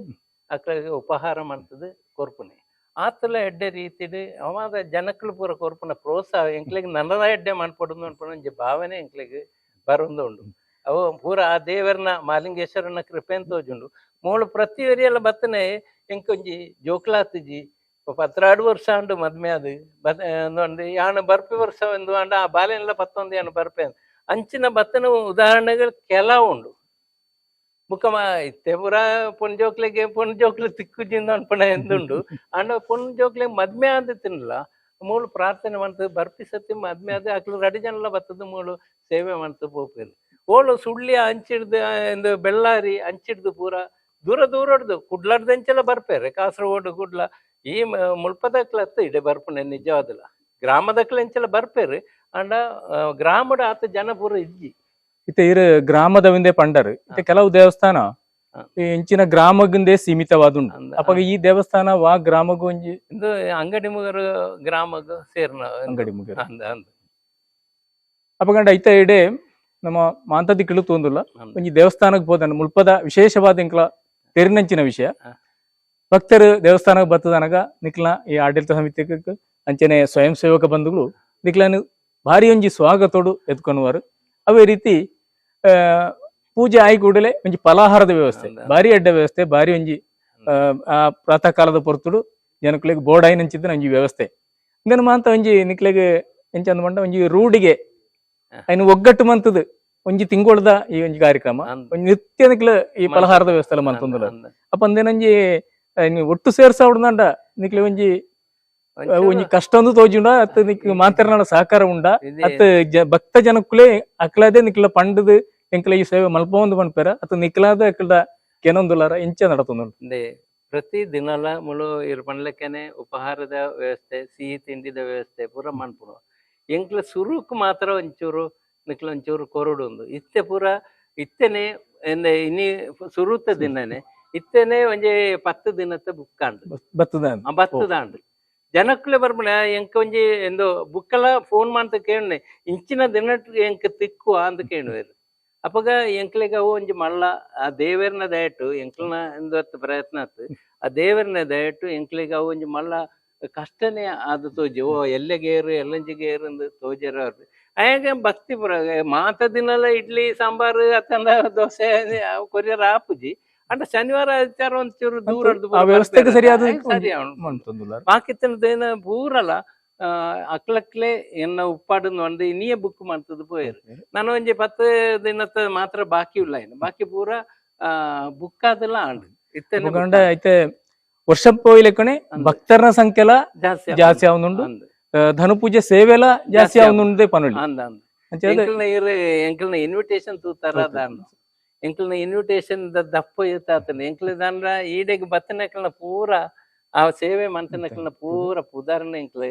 [SPEAKER 3] ಅಕ್ಲೆಗೆ ಉಪಹಾರ ಮಾಡ್ತದೆ ಕೊರ್ಪುಣೆ ಆತಲ ಎಡ್ಡೆ ರೀತಿಡು ಅವಾದ ಜನಕ್ಲು ಪೂರ ಕೊರ್ಪುನ ಪ್ರೋತ್ಸಾಹ ಎಂಕ್ಲೆಗ್ ನನ್ನದ ಎಡ್ಡೆ ಮನ್ಪೊಡು ಅನ್ಪುನ ಒಂಜಿ ಭಾವನೆ ಎಂಕ್ಲೆಗ್ ಬರೊಂದು ಉಂಡು. ಅವು ಪೂರ ಆ ದೇವರನ ಮಾಲಿಂಗೇಶ್ವರನ ಕೃಪೆನ್ ತೋಜುಂಡು. ಮೂಳು ಪ್ರತಿಯೊರಿಯೆಲ್ಲ ಬತ್ತನೆ ಎಂಕೊಂಜಿ ಜೋಕ್ಲಾತಿಜಿ 12 ವರ್ಷ ಉಂಡು ಮದ್ಮೆ ಅದು ಒಂದು ಯಾನು ಬರ್ಪೆ ವರ್ಷ ಒಂದು ಅಂಡ ಆ ಬಾಲೆನೆಲ್ಲ ಪತ್ತೊಂದು ಯಾನು ಬರ್ಪೆ ಅಂಚಿನ ಬತ್ತನ ಉದಾಹರಣೆಗಳು ಕೆಲವು ಉಂಡು. ಮುಖಮ ಇತ್ತೆ ಪೂರ ಪೊಣ್ಜೋಕ್ಲೆಗೆ ಪೊಣ್ಜೋಕ್ಲೆ ತಿಕ್ಕುಜಿಂದ ಅನ್ಪಣ ಎಂದುಂಡು ಅಂಡ ಪೊಣ್ಜೋಕ್ಲೆ ಮದ್ಮೆ ಆದ ತಿನ್ನಲ್ಲ ಮೂಳು ಪ್ರಾರ್ಥನೆ ಮಾಡ್ತದೆ ಬರ್ಪಿ ಸತಿ ಮದ್ಮೆ ಆದ ಅಕ್ಲು ರಡಿ ಜನಲ ಬತ್ತದ ಮೂಳು ಸೇವೆ ಮಾಡ್ತದೆ ಪೋಪೇರು ಓಳು ಸುಳ್ಳಿ ಅಂಚಿಡ್ದು ಎಂದು ಬೆಳ್ಳಾರಿ ಅಂಚಿಡ್ದು ಪೂರ ದೂರ ದೂರಡ್ದು ಕುಡ್ಲಾಡ್ದಂಚೆಲ್ಲ ಬರ್ಪೇರೆ ಕಾಸರಗೋಡು ಕುಡ್ಲ ಈ ಮುಲ್ಪದಕ್ಲತ್ತು ಇಡೆ ಬರ್ಪುನೆ ನಿಜವಾದಲ್ಲ ಗ್ರಾಮದಕ್ಲೆಂಚೆಲ್ಲ ಬರ್ಪೇರು ಅಂಡ ಗ್ರಾಮದ ಆತ ಜನ ಪೂರ ಇಜ್ಜಿ.
[SPEAKER 1] ಇತ್ತೆ ಇರು ಗ್ರಾಮದ ವಿಂದೆ ಪಂಡರು ಇತ್ತೆ ಕೆಲವು ದೇವಸ್ಥಾನ ಇಂಚಿನ ಗ್ರಾಮಗಿಂದೇ ಸೀಮಿತವಾದುಂಡು. ಅಪ್ಪ ಈ ದೇವಸ್ಥಾನ ವಾ ಗ್ರಾಮಗೂ ಒಂಜಿ
[SPEAKER 3] ಇದು ಅಂಗಡಿ ಮುಗರು ಗ್ರಾಮಗ ಸೇರ್ನ
[SPEAKER 1] ಅಂಗಡಿ ಮುಗರು ಅಪ್ಪಗಂಡ ಐತ ಇಡೆ ನಮ್ಮ ಮಾಂತದಿ ಕಿಳು ತೋಂದುಲ್ಲ ಒಂಜಿ ದೇವಸ್ಥಾನಕ್ಕೆ ಹೋದನ ಮುಲ್ಪದ ವಿಶೇಷವಾದ ಇಂಕ್ಲ ತೆರಿನಂಚಿನ ವಿಷಯ. ಭಕ್ತರು ದೇವಸ್ಥಾನಕ್ಕೆ ಬರ್ತದನಗ ನಿಕ್ಲ ಈ ಆಡಳಿತ ಸಮಿತಿ ಅಂಚನೆ ಸ್ವಯಂ ಸೇವಕ ಬಂಧುಗಳು ನಿಕ್ಲನು ಭಾರಿ ಒಂಜಿ ಸ್ವಾಗತೋಡು ಎತ್ಕೊನುವರು. ಅವೇ ರೀತಿ ಪೂಜೆ ಆಯಿ ಕೂಡಲೇ ಒಂಜಿ ಫಲಾಹಾರದ ವ್ಯವಸ್ಥೆ ಭಾರಿ ಅಡ್ಡ ವ್ಯವಸ್ಥೆ ಭಾರಿ ಒಂಜಿ ಆ ಪ್ರಾತಃ ಕಾಲದ ಪೊರ್ತುಡು ಜನಕ್ಲೆಗ್ ಬೋರ್ಡ್ ಆಯಿನಂಚಿದ್ದ ಒಂಜಿ ವ್ಯವಸ್ಥೆ ಇಂದನ ಮಾಂತ ಒಂಜಿ ನಿಕ್ಲೆಗ್ ಎಂಚ ಅಂದ್ ಒಂಜಿ ರೂಢಿಗೆ ಐನು ಒಗ್ಗಟ್ಟು ಮಂತದು ಒಂಜಿ ತಿಂಗೊಳ್ದ ಈ ಒಂಜಿ ಕಾರ್ಯಕ್ರಮ ಒಂಜಿ ನಿತ್ಯ ನಿಕ್ಲ ಈ ಫಲಹಾರದ ವ್ಯವಸ್ಥೆ ಎಲ್ಲ ಮಂತೊಂದುಲ್ಲ. ಅಪ್ಪ ಅಂದೇನೊಂಜಿ ಒಟ್ಟು ಸೇರ್ಸಾವುಡ್ದಂಡ ನಿಕ್ಲೆ ಒಂಜಿ ಒಂಜಿ ಕಷ್ಟ ಒಂದು ತೋಜುಂಡ ಅತ್ ನಿಕ್ ಮಾತೆರ್ನಾಡ ಸಹಕಾರ ಉಂಡ ಅತ್ ಭಕ್ತ ಜನಕ್ಕುಲೇ ಅಕ್ಲದೇ ನಿಕ್ಲ ಪಂಡದು ಎಂಕ್ಲ ಈ ಸೇವೆ ಮಲ್ಪ ಒಂದು ಪನ್ಪೇರ ಅತ್ ನಿಕ್ಲಾದ ಅಕ್ಲದ ಕೆನೊಂದುಲಾರ ಇಂಚ ನಡತೊಂದುಂಡು.
[SPEAKER 3] ಪ್ರತಿ ದಿನಲ ಮುಳು ಇರ್ ಪಂಡ್ಲಕ್ಕನೆ ಉಪಹಾರದ ವ್ಯವಸ್ಥೆ ಸಿಹಿ ತಿಂಡಿದ ವ್ಯವಸ್ಥೆ ಪೂರ ಮನ್ಪುನು. ಎಂಕ್ಲ ಸುರುಕ್ ಮಾತ್ರ ಒಂಚೂರು ನಿಕ್ಲ ಒಂಚೂರು ಕೊರಡು ಉಂದು ಇತ್ತೆ ಪೂರ ಇತ್ತನೆ ಇನಿ ಸುರುತ ದಿನನೆ ಇತ್ತನೆ ಒಂಜಿ 10 ದಿನತ್ತ ಬುಕ್ಕಾಂಡು ಬತ್ತದಾಂಡು ಜನಕ್ಲೆ ಬರ್ಪುಣ ಎಂಕ ಒಂಜಿ ಎಂದೋ ಬುಕ್ಕೆಲ್ಲ ಫೋನ್ ಮಾಡ್ತ ಕೇಳುನೆ ಇಂಚಿನ ದಿನ ಎಂಕ ತಿಕ್ಕುವ ಅಂದ್ ಕೇಳುವೆರು. ಅಪಗ ಎಂಕ್ಲೆಗ್ ಅವು ಒಂಜಿ ಮಲ್ಲ ಆ ದೇವರ್ನ ದಯಟು ಎಂಕ್ಲನ ಎಂದೊತ್ತು ಪ್ರಯತ್ನ ಆತು ಆ ದೇವರ್ನ ದಯಟು ಎಂಕ್ಲೆಗ್ ಅವು ಒಂಜಿ ಮಲ್ಲ ಕಷ್ಟನೇ ಆದ ತೋಜಿ ಓ ಎಲ್ಲಗೇರು ಎಲ್ಲಂಜಿಗೇರು ಅಂದ್ ತೋಜರ ಅವ್ರು ಆಗ ಭಕ್ತಿ ಪುರ ಮಾತ ದಿನಲ ಇಡ್ಲಿ ಸಾಂಬಾರು ಅತ್ತಂದ ದೋಸೆ ಅವು ಕೊರಿಯರ್ ಆಪುಜಿ ಅಂಡ ಶನಿವಾರ ಆದಿತ್ಯವಾರ ಒಂಚೂರು ದೂರ
[SPEAKER 1] ವ್ಯವಸ್ಥೆಗೆ ಸರಿಯಾದ
[SPEAKER 3] ಸರಿ ಬಾಕಿ ದಿನ ಪೂರಲ ಅಕ್ಲಕ್ಲೆ ಎನ್ನ ಉಪ್ಪಾಡು ಒಂದು ಇನಿಯೇ ಬುಕ್ ಮಾಡ್ತದ ಪೋಯರು. ನಾನು ಒಂಜಿ 10 ದಿನತ್ತ ಮಾತ್ರ ಬಾಕಿ ಉಲ್ಲ ಇನ್ನು ಬಾಕಿ ಪೂರ ಬುಕ್ ಆದಲ್ಲ ಆಂಡ್
[SPEAKER 1] ಇತ್ತೆ ಐತೆ ವರ್ಷ ಪೋಯ್ಲೆಕ್ಕನೆ ಭಕ್ತರನ ಸಂಖ್ಯೆಲ ಜಾಸ್ತಿ ಆವೊಂದುಂಡು ಧನುಪೂಜೆ ಸೇವೆಲ ಜಾಸ್ತಿ ಆವೊಂದುಂಡು ಪನೊಲಿ.
[SPEAKER 3] ಎಂಕ್ಲನ ಇನ್ವಿಟೇಷನ್ ತೂತಾರ ದಾಂಡು ಎಂಕ್ಲನ ಇನ್ವಿಟೇಷನ್ ದಪ್ಪ ಇರ್ತಾತನೆ ಎಂಕ್ಲ ದಾಂಡ ಈಡೆಗ್ ಬತ್ತನಕ್ಲನ ಪೂರ ಆ ಸೇವೆ ಮಂತನಕ್ಲನ ಪೂರ ಪುದಾರ್ನೆ ಎಂಕ್ಲೆ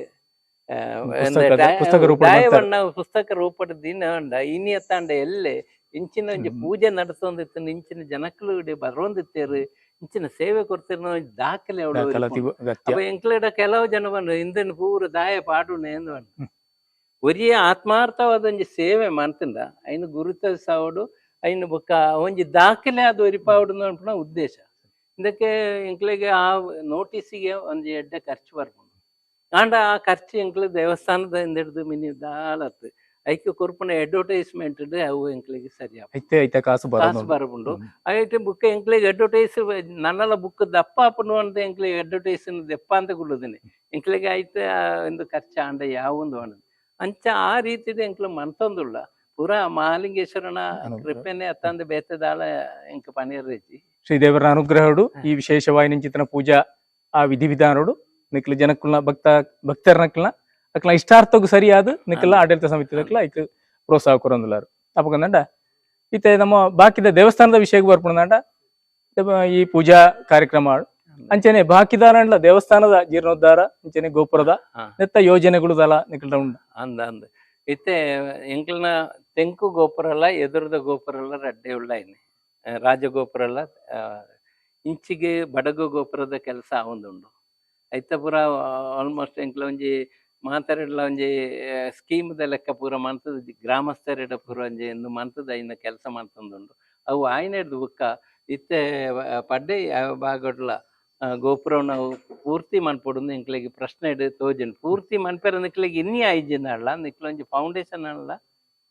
[SPEAKER 1] ಪುಸ್ತಕ ರೂಪಡ್ ಮಲ್ತಾರ್.
[SPEAKER 3] ದಾಯವಣ್ಣ ಪುಸ್ತಕ ರೂಪಡ್ ದಿನ ಉಂಡ ಇನಿ ಅತ್ತಾಂಡ ಎಲ್ಲೆ ಇಂಚಿನ ಒಂಜಿ ಪೂಜೆ ನಡತೊಂದಿತ್ತು, ಇಂಚಿನ ಜನಕ್ಲು ಇಡೆ ಬರೋಂದಿತ್ತೇರು, ಇಂಚಿನ ಸೇವೆ ಕೊಡ್ತಿರ್ನ ಒಂಜಿ ದಾಖಲೆ ಅವಳು.
[SPEAKER 1] ದಾಖಲಾತಿ ಅಗತ್ಯ.
[SPEAKER 3] ಅಪ್ಪ ಎಂಕ್ಲೆಡ ಕೆಲವು ಜನ ಬಂದ್ರು ಇಂದನ್ ಪೂರ ದಾಯ ಪಾಡುನೆ ಎಂದು ಬಂದು ಒರಿಯೇ ಆತ್ಮಾರ್ಥವಾದ ಒಂಜಿ ಸೇವೆ ಮಾಡ್ತಿಂದ ಐನು ಗುರುತಿಸಾವಡು, ಐನು ಬೊಕ್ಕ ಒಂಜಿ ದಾಖಲೆ ಅದು ಒರಿಪಾವಡು ಅನ್ಪುನ ಉದ್ದೇಶ. ಇದಕ್ಕೆ ಎಂಕ್ಲೆಗೆ ಆ ನೋಟಿಸಿಗೆ ಒಂಜಿ ಎಡ್ಡೆ ಖರ್ಚು ಬರ್ಪುಂಡು. ಆಂಡ ಆ ಖರ್ಚು ಎಂಕ್ಲೆ ದೇವಸ್ಥಾನದ ಹಿಡಿದು ಮಿನಿ ದಾಲತ್ತು ಐಕ್ ಕೊರ್ಪುನ ಅಡ್ವರ್ಟೈಸ್ಮೆಂಟ್ ಅವು ಎಂಕ್ಲೆಗೆ ಸರಿ ಆಪುಂಡು.
[SPEAKER 1] ಐತೆ ಐತೆ ಕಾಸು
[SPEAKER 3] ಕಾಸು
[SPEAKER 1] ಬರೋದು.
[SPEAKER 3] ಬರಪುಂಡು. ಐಟ್ ಬುಕ್ ಎಂಕ್ಲೆಗ್ ಅಡ್ವರ್ಟೈಸ್ ನನ್ನಲ ಬುಕ್ ದಪ್ಪ ಆಪುಂಡು ಅಂತ ಎಂಕ್ಲೆಗ್ ಅಡ್ವರ್ಟೈಸ್ ದೆಪ್ಪ ಅಂತ ಕೊಡುದಿನಿ ಎಂಕ್ಲೆಗ್. ಐತೆ ಒಂದು ಖರ್ಚು ಆಂಡ ಯಾವೊಂದು ಅಂಡ ಅಂಚ ಆ ರೀತಿದ ಎಂಕ್ಲೆ ಮನ್ತೊಂದುಳ್ಳ ಪೂರ ಮಹಾಲಿಂಗೇಶ್ವರನ
[SPEAKER 1] ಅನುಗ್ರಹ.
[SPEAKER 3] ಕೃಪೆನೆ ಅತ್ತಂದ ಬೇತೆದಾಳ ಎಂಕ್ ಪನಿರ್ರೆಜಿ.
[SPEAKER 1] ಶ್ರೀ ದೇವರ ಅನುಗ್ರಹಡು ಈ ವಿಶೇಷವಾಗಿ ನಿಂಚಿತನ ಪೂಜಾ ಆ ವಿಧಿ ವಿಧಾನಡು ನಿಕ್ಲ ಜನಕ್ಕುಲ್ನ ಭಕ್ತ ಭಕ್ತರನಕ್ಲ ಅಕ್ಲ ಇಷ್ಟಾರ್ಥಕ್ಕೂ ಸರಿಯಾದ ನಿಕ್ಲ ಆಡಳಿತ ಸಮಿತಿದಕ್ಲ ಐಕ್ ಪ್ರೋತ್ಸಾಹ ಕೊರೊಂದುಲಾರು. ಅಪಗಂದಂಡ ಇತ್ತೆ ನಮ್ಮ ಬಾಕಿದ ದೇವಸ್ಥಾನದ ವಿಷಯಕ್ಕೆ ಬರ್ಪುಂಡಂಡ ಈ ಪೂಜಾ ಕಾರ್ಯಕ್ರಮ ಅಂಚನೆ ಬಾಕಿದಾರಂಡ್ಲ ದೇವಸ್ಥಾನದ ಜೀರ್ಣೋದ್ಧಾರ ಅಂಚನೆ ಗೋಪುರದ ನೆತ್ತ ಯೋಜನೆಗಳು ದಲ ನಿಕ್ಲ ಉಂಡು.
[SPEAKER 3] ಅಂದ ಅಂದ್ ಇತ್ತೆ ಎಂಕ್ಲನ ತೆಂಕು ಗೋಪುರಲ ಎದುರದ ಗೋಪುರಲ ರಡ್ಡೆ ಉಳ್ಳ ಇನಿ ರಾಜಗೋಪುರಲ ಇಂಚಿಗೆ ಬಡಗು ಗೋಪುರದ ಕೆಲಸ ಆವೊಂದುಂಡು. ಐತ ಪೂರ ಆಲ್ಮೋಸ್ಟ್ ಎಂಕ್ಲ ಒಂಜಿ ಮಾತೆರೆಡ್ಲ ಒಂಜಿ ಸ್ಕೀಮ್ದ ಲೆಕ್ಕ ಪೂರ ಮಂತದ ಗ್ರಾಮಸ್ಥರೆಡ ಪೂರ ಒಂಜಿ ಇಂದು ಮಂತದ ಐನ ಕೆಲಸ ಮಂತೊಂದುಂಡು. ಅವು ಆಯ್ನೆಡ್ದ್ ಬುಕ್ಕ ಇತ್ತೆ ಪಡ್ಡೆ ಭಾಗಡ್ಲ ಗೋಪುರನ ಪೂರ್ತಿ ಮನ್ಪೊಡುಂದು ಎಂಕ್ಲೆಗ್ ಪ್ರಶ್ನೆ ತೋಜುಂಡು. ಪೂರ್ತಿ ಮನ್ಪೆರೆ ನಿಕ್ಲೆಗ್ ಇನ್ನಿ ಆಯ್ಜಿಂದಾಂಡ್ಲ ನಿಕ್ಲ ಒಂಜಿ ಫೌಂಡೇಶನ್ ಅಲ್ಲ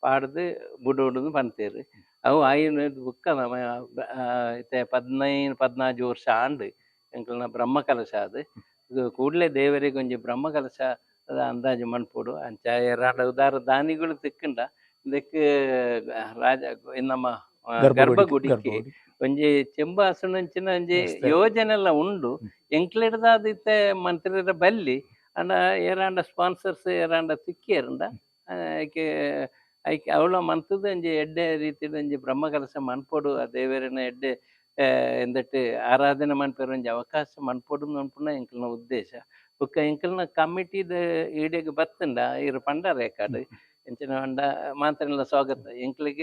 [SPEAKER 3] ಪಾಡ್ದು ಬುಡೋಡುಂದು ಪನ್ಪೆರ್. ಅವು ಆಯಿನೆಡ್ದ್ ಬುಕ್ಕ ನಮ ಇತ್ತೆ 15 14 ವರ್ಷ ಆಂಡ್ ಎಂಕ್ಲೆನ ಬ್ರಹ್ಮ ಕಲಶ ಆದ್. ಕೂಡ್ಲೆ ದೇವರಿಗೆ ಒಂಜಿ ಬ್ರಹ್ಮ ಕಲಶ ಅಂದಾಜು ಮನ್ಪೊಡು. ಅಂಚ ಏರಾಂಡ ಉದಾರ ದಾನಿಗಳು ತಿಕ್ಕುಂಡ ಇಂದೆಕ್ ರಾಜ ನಮ್ಮ ಗರ್ಭಗುಡಿಗೆ
[SPEAKER 1] ಗರ್ಭಗುಡಿ.
[SPEAKER 3] ಒಂಜಿ ಚೆಂಬಾಸುನಂಚಿನ ಒಂಜಿ
[SPEAKER 1] ವ್ಯವಸ್ಥೆ.
[SPEAKER 3] ಯೋಜನೆ ಎಲ್ಲ ಉಂಡು. ಎಂಕ್ಲೆಡ್ದಾದ್ ಇತ್ತೆ ಮಂತ್ರಿರ ಬಲ್ಲಿ ಅಂಡ ಏರಾಂಡ ಸ್ಪಾನ್ಸರ್ಸ್ ಏರಾಂಡ ತಿಕ್ಕಿಯರಂಡ ಐಕೆ ಐಕೆ ಅವಳ ಮಂತದ ಒಂಜಿ ಎಡ್ಡೆ ರೀತಿದ ಒಂಜಿ ಬ್ರಹ್ಮ ಕಲಶ ಮನ್ಪೊಡು. ಆ ದೇವರನ ಎಡ್ಡೆ ಎಂದಟ್ ಆರಾಧನೆ ಮನ್ಪೆರೆ ಒಂಜಿ ಅವಕಾಶ ಮನ್ಪೊಡು ಅನ್ಪುನ ಎಂಕ್ಲೆನ ಉದ್ದೇಶ. ಬೊಕ್ಕ ಎಂಕ್ಲೆನ ಕಮಿಟಿದ ಈಡೆಗ್ ಬತ್ತುಂಡ ಇರ್ ಪಂಡಾರ ಕಾಡ್ ಎಂಚಿನ ಪಂಡ ಮಾತೆರೆನ್ಲ ಸ್ವಾಗತ. ಎಂಕ್ಲೆಗ್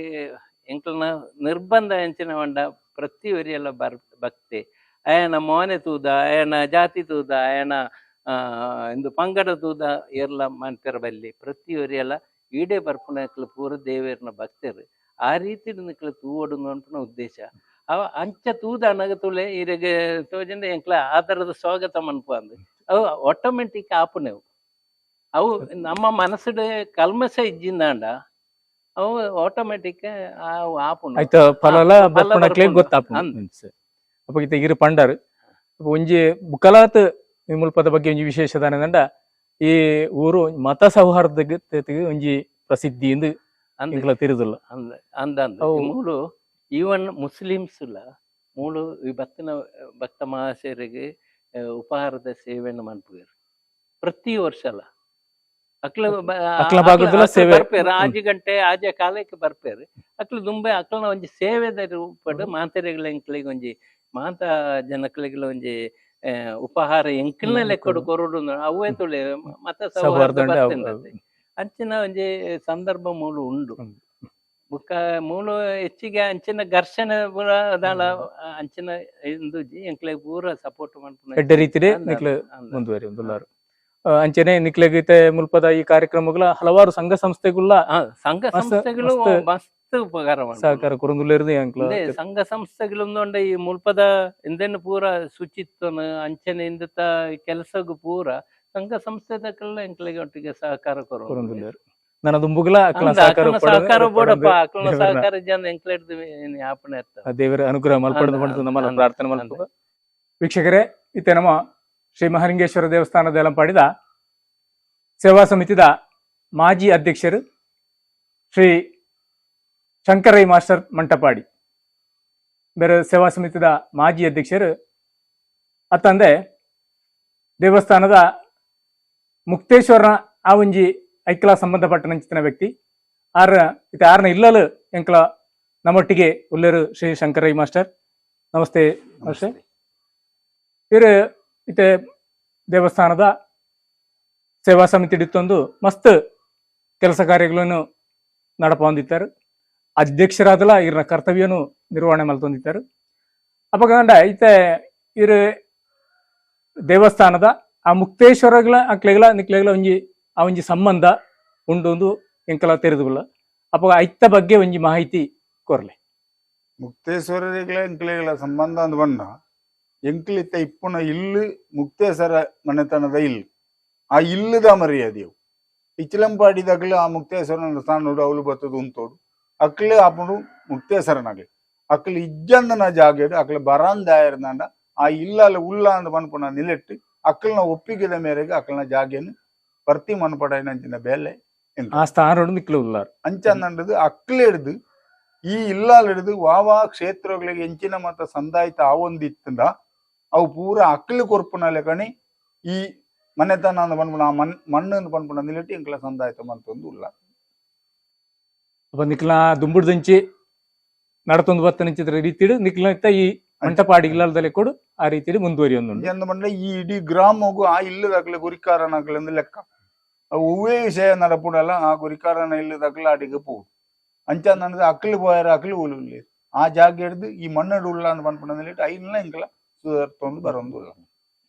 [SPEAKER 3] ಎಂಕ್ಲೆನ ನಿರ್ಬಂಧ ಎಂಚಿನ ಪಂಡ ಪ್ರತಿ ಒರಿಯಲ ಬರ್ ಭಕ್ತಿ ಅಯನ ಮೋನೆ ತೂದ, ಅಯನ ಜಾತಿ ತೂದ, ಅಯನ ಇಂದು ಪಂಗಡ ತೂದ ಏರ್ಲ ಮನ್ಪೆರೆ ಬಲ್ಲಿ. ಪ್ರತಿ ಒರಿಯಲ ಈಡೆ ಬರ್ಪುನಕ್ಲು ಪೂರ ದೇವೆರ್ನ ಭಕ್ತೆರ್. ಆ ರೀತಿಡ್ ನಿಕ್ಲು ತೂವೊಡು ಅನ್ಪುನ ಉದ್ದೇಶ. ಅವ ಅಂಚ ತೂದ ಅನಗ ತುಲೆ ಇರೆಗ್ ತೋಜಂಡ ಎಂಕ್ಲ ಆದರದ ಸ್ವಾಗತ ಮನ್ಪು ಅಂದ್ ಅವು ಆಟೋಮೆಟಿಕ್ ಆಪುನವು. ಅವು ನಮ್ಮ ಮನಸ್ಸುಡ್ ಕಲ್ಮಶ ಇಜ್ಜಿಂದಾಂಡ ಅವು ಆಟೋಮೆಟಿಕ್ ಆಪುಂಡು.
[SPEAKER 1] ಐತ ಫಲಲ
[SPEAKER 3] ಫಲ
[SPEAKER 1] ಬರ್ಪುನಕ್ಲೆಗ್
[SPEAKER 3] ಬರ್ಪುಂಡು.
[SPEAKER 1] ಗೊತ್ತಾಪುಂಡು.
[SPEAKER 3] ಅಂದ್.
[SPEAKER 1] ಅಪಗ ಇತ್ತೆ ಇರು ಪಂಡರ್ ಅപ്പൊ ಒಂಜಿ ಬುಕಲಾತ್ ಈ ಮುಲ್ಪದ ಬಗ್ಗೆ ಒಂಜಿ ವಿಶೇಷ ದಾನೆಂಡ ಈ ಊರು ಮತ ಸೌಹಾರ್ದಕ್ಕೆ ಒಂಜಿ ಪ್ರಸಿದ್ಧಿ ಎಂದು
[SPEAKER 3] ಅಂದ್.
[SPEAKER 1] ಎಂಕ್ಲ ತೆರಿದುಲ್ಲ.
[SPEAKER 3] ಅಂದ್ ಅಂದ್ ಅಂದ್.
[SPEAKER 1] ಅವು
[SPEAKER 3] ಮೂಲು ಈವನ್ ಮುಸ್ಲಿಮ್ಸ್ ಲ ಮೂಲು ಈ ಬತ್ತಿನ ಭಕ್ತ ಮಹಾಶಯರಿಗೆ ಉಪಹಾರದ ಸೇವೆಯನ್ನು ಮನ್ಪುವೆರ್ ಪ್ರತಿ ವರ್ಷಲ. ಅಕ್ಲು
[SPEAKER 1] ಅಕ್ಲ ಭಾಗದಲ ಸೇವೆ.
[SPEAKER 3] ಬರ್ಪೇರು ಆಜಿ ಗಂಟೆ ಆಜೆ ಕಾಲಕ್ಕೆ ಬರ್ಪೇರು ಅಕ್ಲು ದುಂಬೆ. ಅಕ್ಲನ ಒಂಜಿ ಸೇವೆದ ರೂಪಡ್ ಮಾತೆರೆಗಳ ಎಂಕ್ಲೆಗ್ ಒಂಜಿ ಮಾತ ಜನಕ್ಲೆಗ್ಲ ಒಂಜಿ ಉಪಹಾರ ಎಂಕ್ಲ್ನ ಲೆಕ್ಕಡು ಕೊರೊಡು ಅವೇ ತುಳಿ ಮತ ಸೌಹಾರ್ದ
[SPEAKER 1] ಸೌಹಾರ್ದ ಉಂಡು, ಅವು-
[SPEAKER 3] ಬತ್ತಿಂದತೆ. ಅಂಚಿನ ಒಂಜಿ ಸಂದರ್ಭ ಮೂಲು ಉಂಡು. ಬುಕ್ಕ ಮೂಲು ಹೆಚ್ಚಿಗೆ ಅಂಚಿನ ಘರ್ಷಣೆ ಪೂರ ದಾಲ ಅಂಚಿನ ಇಂದುಜಿ. ಎಂಕ್ಲೆಗ್ ಪೂರ ಸಪೋರ್ಟ್ ಮನ್ಪುನ
[SPEAKER 1] ಎಡ್ಡೆ ರೀತಿಡೆ
[SPEAKER 3] ಅಂದ್
[SPEAKER 1] ನಿಕ್ಲು
[SPEAKER 3] ಅಂದ್.
[SPEAKER 1] ಮುಂದುವರಿ ಉಂದುಲ್ಲಾರು. ಅಂಚನೆ ನಿಕ್ಲೆಗ್ ಇತ್ತೆ ಮುಲ್ಪದ ಈ ಕಾರ್ಯಕ್ರಮಗಳ ಹಲವಾರು ಸಂಘ ಸಂಸ್ಥೆಗುಳ್ಳ
[SPEAKER 3] ಸಂಘ
[SPEAKER 1] ಮಸ್ತ್-
[SPEAKER 3] ಸಂಸ್ಥೆಗಳು
[SPEAKER 1] ಮಸ್ತ್
[SPEAKER 3] ಮಸ್ತ್ ಉಪಕಾರ ಮನ್ಪುಂಡು.
[SPEAKER 1] ಸಹಕಾರ ಕೊರೊಂದುಲ್ಲೆರ್ದು ಎಂಕ್ಲ.
[SPEAKER 3] ಇಂದೆ ಸಂಘ ಸಂಸ್ಥೆಗಳು ಉಂಡ ಈ ಮುಲ್ಪದ ಇಂದೆನ್ ಪೂರ ಶುಚಿತ್ವನ ಅಂಚನೆ ಇಂದತ ಕೆಲಸಗು ಪೂರ ಸಂಘ ಸಂಸ್ಥೆದಕ್ಲೆಲ್ಲ ಎಂಕ್ಲೆಗ್ ಒಟ್ಟಿಗೆ ಸಹಕಾರ ಕೊರೊಂದುಲ್ಲೆರ್.
[SPEAKER 1] ಕೊರೊಂದುಲ್ಲೆರ್. ನನ ದುಂಬುಗುಲ ಅಕ್ಲ
[SPEAKER 3] ಅಂದ್
[SPEAKER 1] ಸಹಕಾರ
[SPEAKER 3] ಅಕ್ಲ್ನ ಸಹಕಾರ ಬೋಡಪ್ಪ. ಅಕ್ಲ್ನ
[SPEAKER 1] ದೇವರ್ನ-
[SPEAKER 3] ಸಹಕಾರ ಜನ ಎಂಕ್ಲೆಡ್ದು ಆಪಣೆ ಇರ್ತದೆ.
[SPEAKER 1] ಆ ದೇವರ ಅನುಗ್ರಹ ಮಲ್ಪಡ್ದು
[SPEAKER 3] ಅಂದ್
[SPEAKER 1] ಪಂಡ್ದು ನಮ್ಮಲ್ಲ
[SPEAKER 3] ಅಂದ್
[SPEAKER 1] ಪ್ರಾರ್ಥನೆ ಮಲ್ಪುಗ. ವೀಕ್ಷಕರೇ, ಇತ್ತೆ ನಮ್ಮ ಶ್ರೀ ಮಹಾಲಿಂಗೇಶ್ವರ ದೇವಸ್ಥಾನದ ಯಲಂಪಾಡಿದ ಸೇವಾ ಸಮಿತಿದ ಮಾಜಿ ಅಧ್ಯಕ್ಷರು ಶ್ರೀ ಶಂಕರೈ ಮಾಸ್ಟರ್ ಮಂಟಪಾಡಿ ಬೇರೆ ಸೇವಾ ಸಮಿತಿದ ಮಾಜಿ ಅಧ್ಯಕ್ಷರು ಅತ್ತಂದೆ ದೇವಸ್ಥಾನದ ಮುಕ್ತೇಶ್ವರನ ಆ ಒಂಜಿ ಐಕ್ಲ ಸಂಬಂಧಪಟ್ಟ ನಂಚಿನ ವ್ಯಕ್ತಿ ಆರ್. ಇತ್ತೆ ಆರ್ನ ಇಲ್ಲಲು ಎಂಕ್ಲ ನಮ್ಮೊಟ್ಟಿಗೆ ಉಲ್ಲೇರು ಶ್ರೀ ಶಂಕರೈ ಮಾಸ್ಟರ್. ನಮಸ್ತೆ ಮಾಸ್ಟರ್. ಇರು ಇತ್ತೆ ದೇವಸ್ಥಾನದ ಸೇವಾ ಸಮಿತಿ ಇತ್ತೊಂದು ಮಸ್ತ್ ಕೆಲಸ ಕಾರ್ಯಗಳನ್ನು ನಡಪೊಂದಿತ್ತಾರೆ. ಅಧ್ಯಕ್ಷರಾದಲ ಇರ್ನ ಕರ್ತವ್ಯನು ನಿರ್ವಹಣೆ ಮಲ್ತೊಂದಿತ್ತಾರೆ. ಅಪಗಂಡ ಇತ್ತೆ ಇರು ದೇವಸ್ಥಾನದ ಆ ಮುಕ್ತೇಶ್ವರಗಳ ಅಕ್ಲೆಗಳ ನಿಕ್ಲೆಗಳ ಒಂಜಿ ಆ ಒಂಜಿ ಸಂಬಂಧ ಉಂಡು ಎಂಕಲ ತೆರೆದುಬಲ್ಲ. ಅಪಗ ಐತ ಬಗ್ಗೆ ಒಂಜಿ ಮಾಹಿತಿ ಕೊರ್ಲೆ.
[SPEAKER 4] ಮುಕ್ತೇಶ್ವರರಿಗಳ ಎಂಕ್ಲೆಗಳ ಸಂಬಂಧ ಅಂದ್ ಬಣ್ಣ ಎಂಕ್ಲಿತ್ತ ಇಪ್ಪುನ ಇಲ್ಲು ಮುಕ್ತೇಶ್ವರ ಮನೆತನದ ಇಲ್ಲು, ಆ ಇಲ್ಲದ ಮರ್ಯಾದೆವು ಇಚ್ಚಲಂಪಾಡಿದಾಗಲೂ ಆ ಮುಕ್ತೇಶ್ವರನ ಸ್ಥಾನೋಡು ಅವಳು ಬತ್ತದ ಉಂತೋಡು ಅಕ್ಲೆ ಆಪುಡು ಮುಕ್ತೇಶ್ವರನಾಗ್ಲಿ ಅಕ್ಲೆ ಇಜ್ಜಂದನ ಜಾಗೆಡು ಅಕ್ಲೆ ಬರಾಂದಾಯರ್ದಂಡ ಆ ಇಲ್ಲಲ್ಲ ಉಲ್ಲ ಅಂದ್ ಪನ್ಪುನ ನಿಲೆಟ್ಟು ಅಕ್ಕಲ್ನ ಒಪ್ಪಿಗೆದ ಮೇರೆಗೆ ಅಕ್ಕಲ್ನ ಜಾಗೆಯನ್ನು ಭರ್ತಿ ಮನ್ಪಡೈನಂಚಿನ ಬೇಲೆ
[SPEAKER 1] ಆ ಸ್ಥಾನೋಡು ನಿಕ್ಲು ಉಲ್ಲಾರ್.
[SPEAKER 4] ಅಂಚಂದಂಡದು ಅಕ್ಲೆ ಹಿಡ್ದು ಈ ಇಲ್ಲಾಲ್ ಹಿಡಿದು ವಾವಾ ಕ್ಷೇತ್ರಗಳಿಗೆ ಎಂಚಿನ ಮತ ಸಂದಾಯಿತ ಆವೊಂದಿತ್ತಂದ ಅವು ಪೂರ ಅಕ್ಲು ಕೊರ್ಪುನ ಲೆಕ್ಕಣಿ ಈ ಮನೆತನ ಅಂದ್ ಪನ್ಪುನ ಆ ಮಣ್ಣು ಪನ್ಪುನ ನಿಲೆಟ್ಟು ಎಂಕ್ಲ ಸಂದಾಯಿತ ಮಂತೊಂದು ಉಲ್ಲ.
[SPEAKER 1] ಅಪ್ಪ ನಿಕ್ಲ ದುಂಬುಡ್ದಂಚಿ ನಡತೊಂದು ಬತ್ತನಂಚಿದ್ರ ರೀತಿಡು ನಿಕ್ಲ ಇತ್ತ ಈ ಮಂಟಪಾಡಿ ಇಲ್ಲದಲ್ಲೇ ಕೊಡು ಆ ರೀತಿಯಲ್ಲಿ ಮುಂದುವರಿಯೊಂದುಂಡು.
[SPEAKER 4] ಅಂದ ಬಂದ್ರೆ ಈ ಇಡೀ ಗ್ರಾಮಗೂ ಆ ಇಲ್ಲದಾಗ್ಲೆ ಗುರಿಕಾರನಾಗ್ಲೆ ಲೆಕ್ಕ ಅವು ಹೂವೇ ವಿಷಯ ನಡಪುಡಲ್ಲ ಆ ಗುರಿಕಾರನ ಇಲ್ಲದಾಗ್ಲೆ ಅಡಿಗೆ ಪೋ ಅಂಚ ನನ್ನದು ಅಕ್ಲು ಪೋಯರ ಅಕ್ಲು ಉಲ್ಲ ಆ ಜಾಗ ಹಿಡ್ದು ಈ ಮಣ್ಣಡು ಉಳ್ಳ ಅಂತ ಪನ್ಪುನ ಐನ್ಲ ಎಂಕಲ ಸುಧಾರ್ತೊಂದು ಬರೊಂದುಲ್ಲ.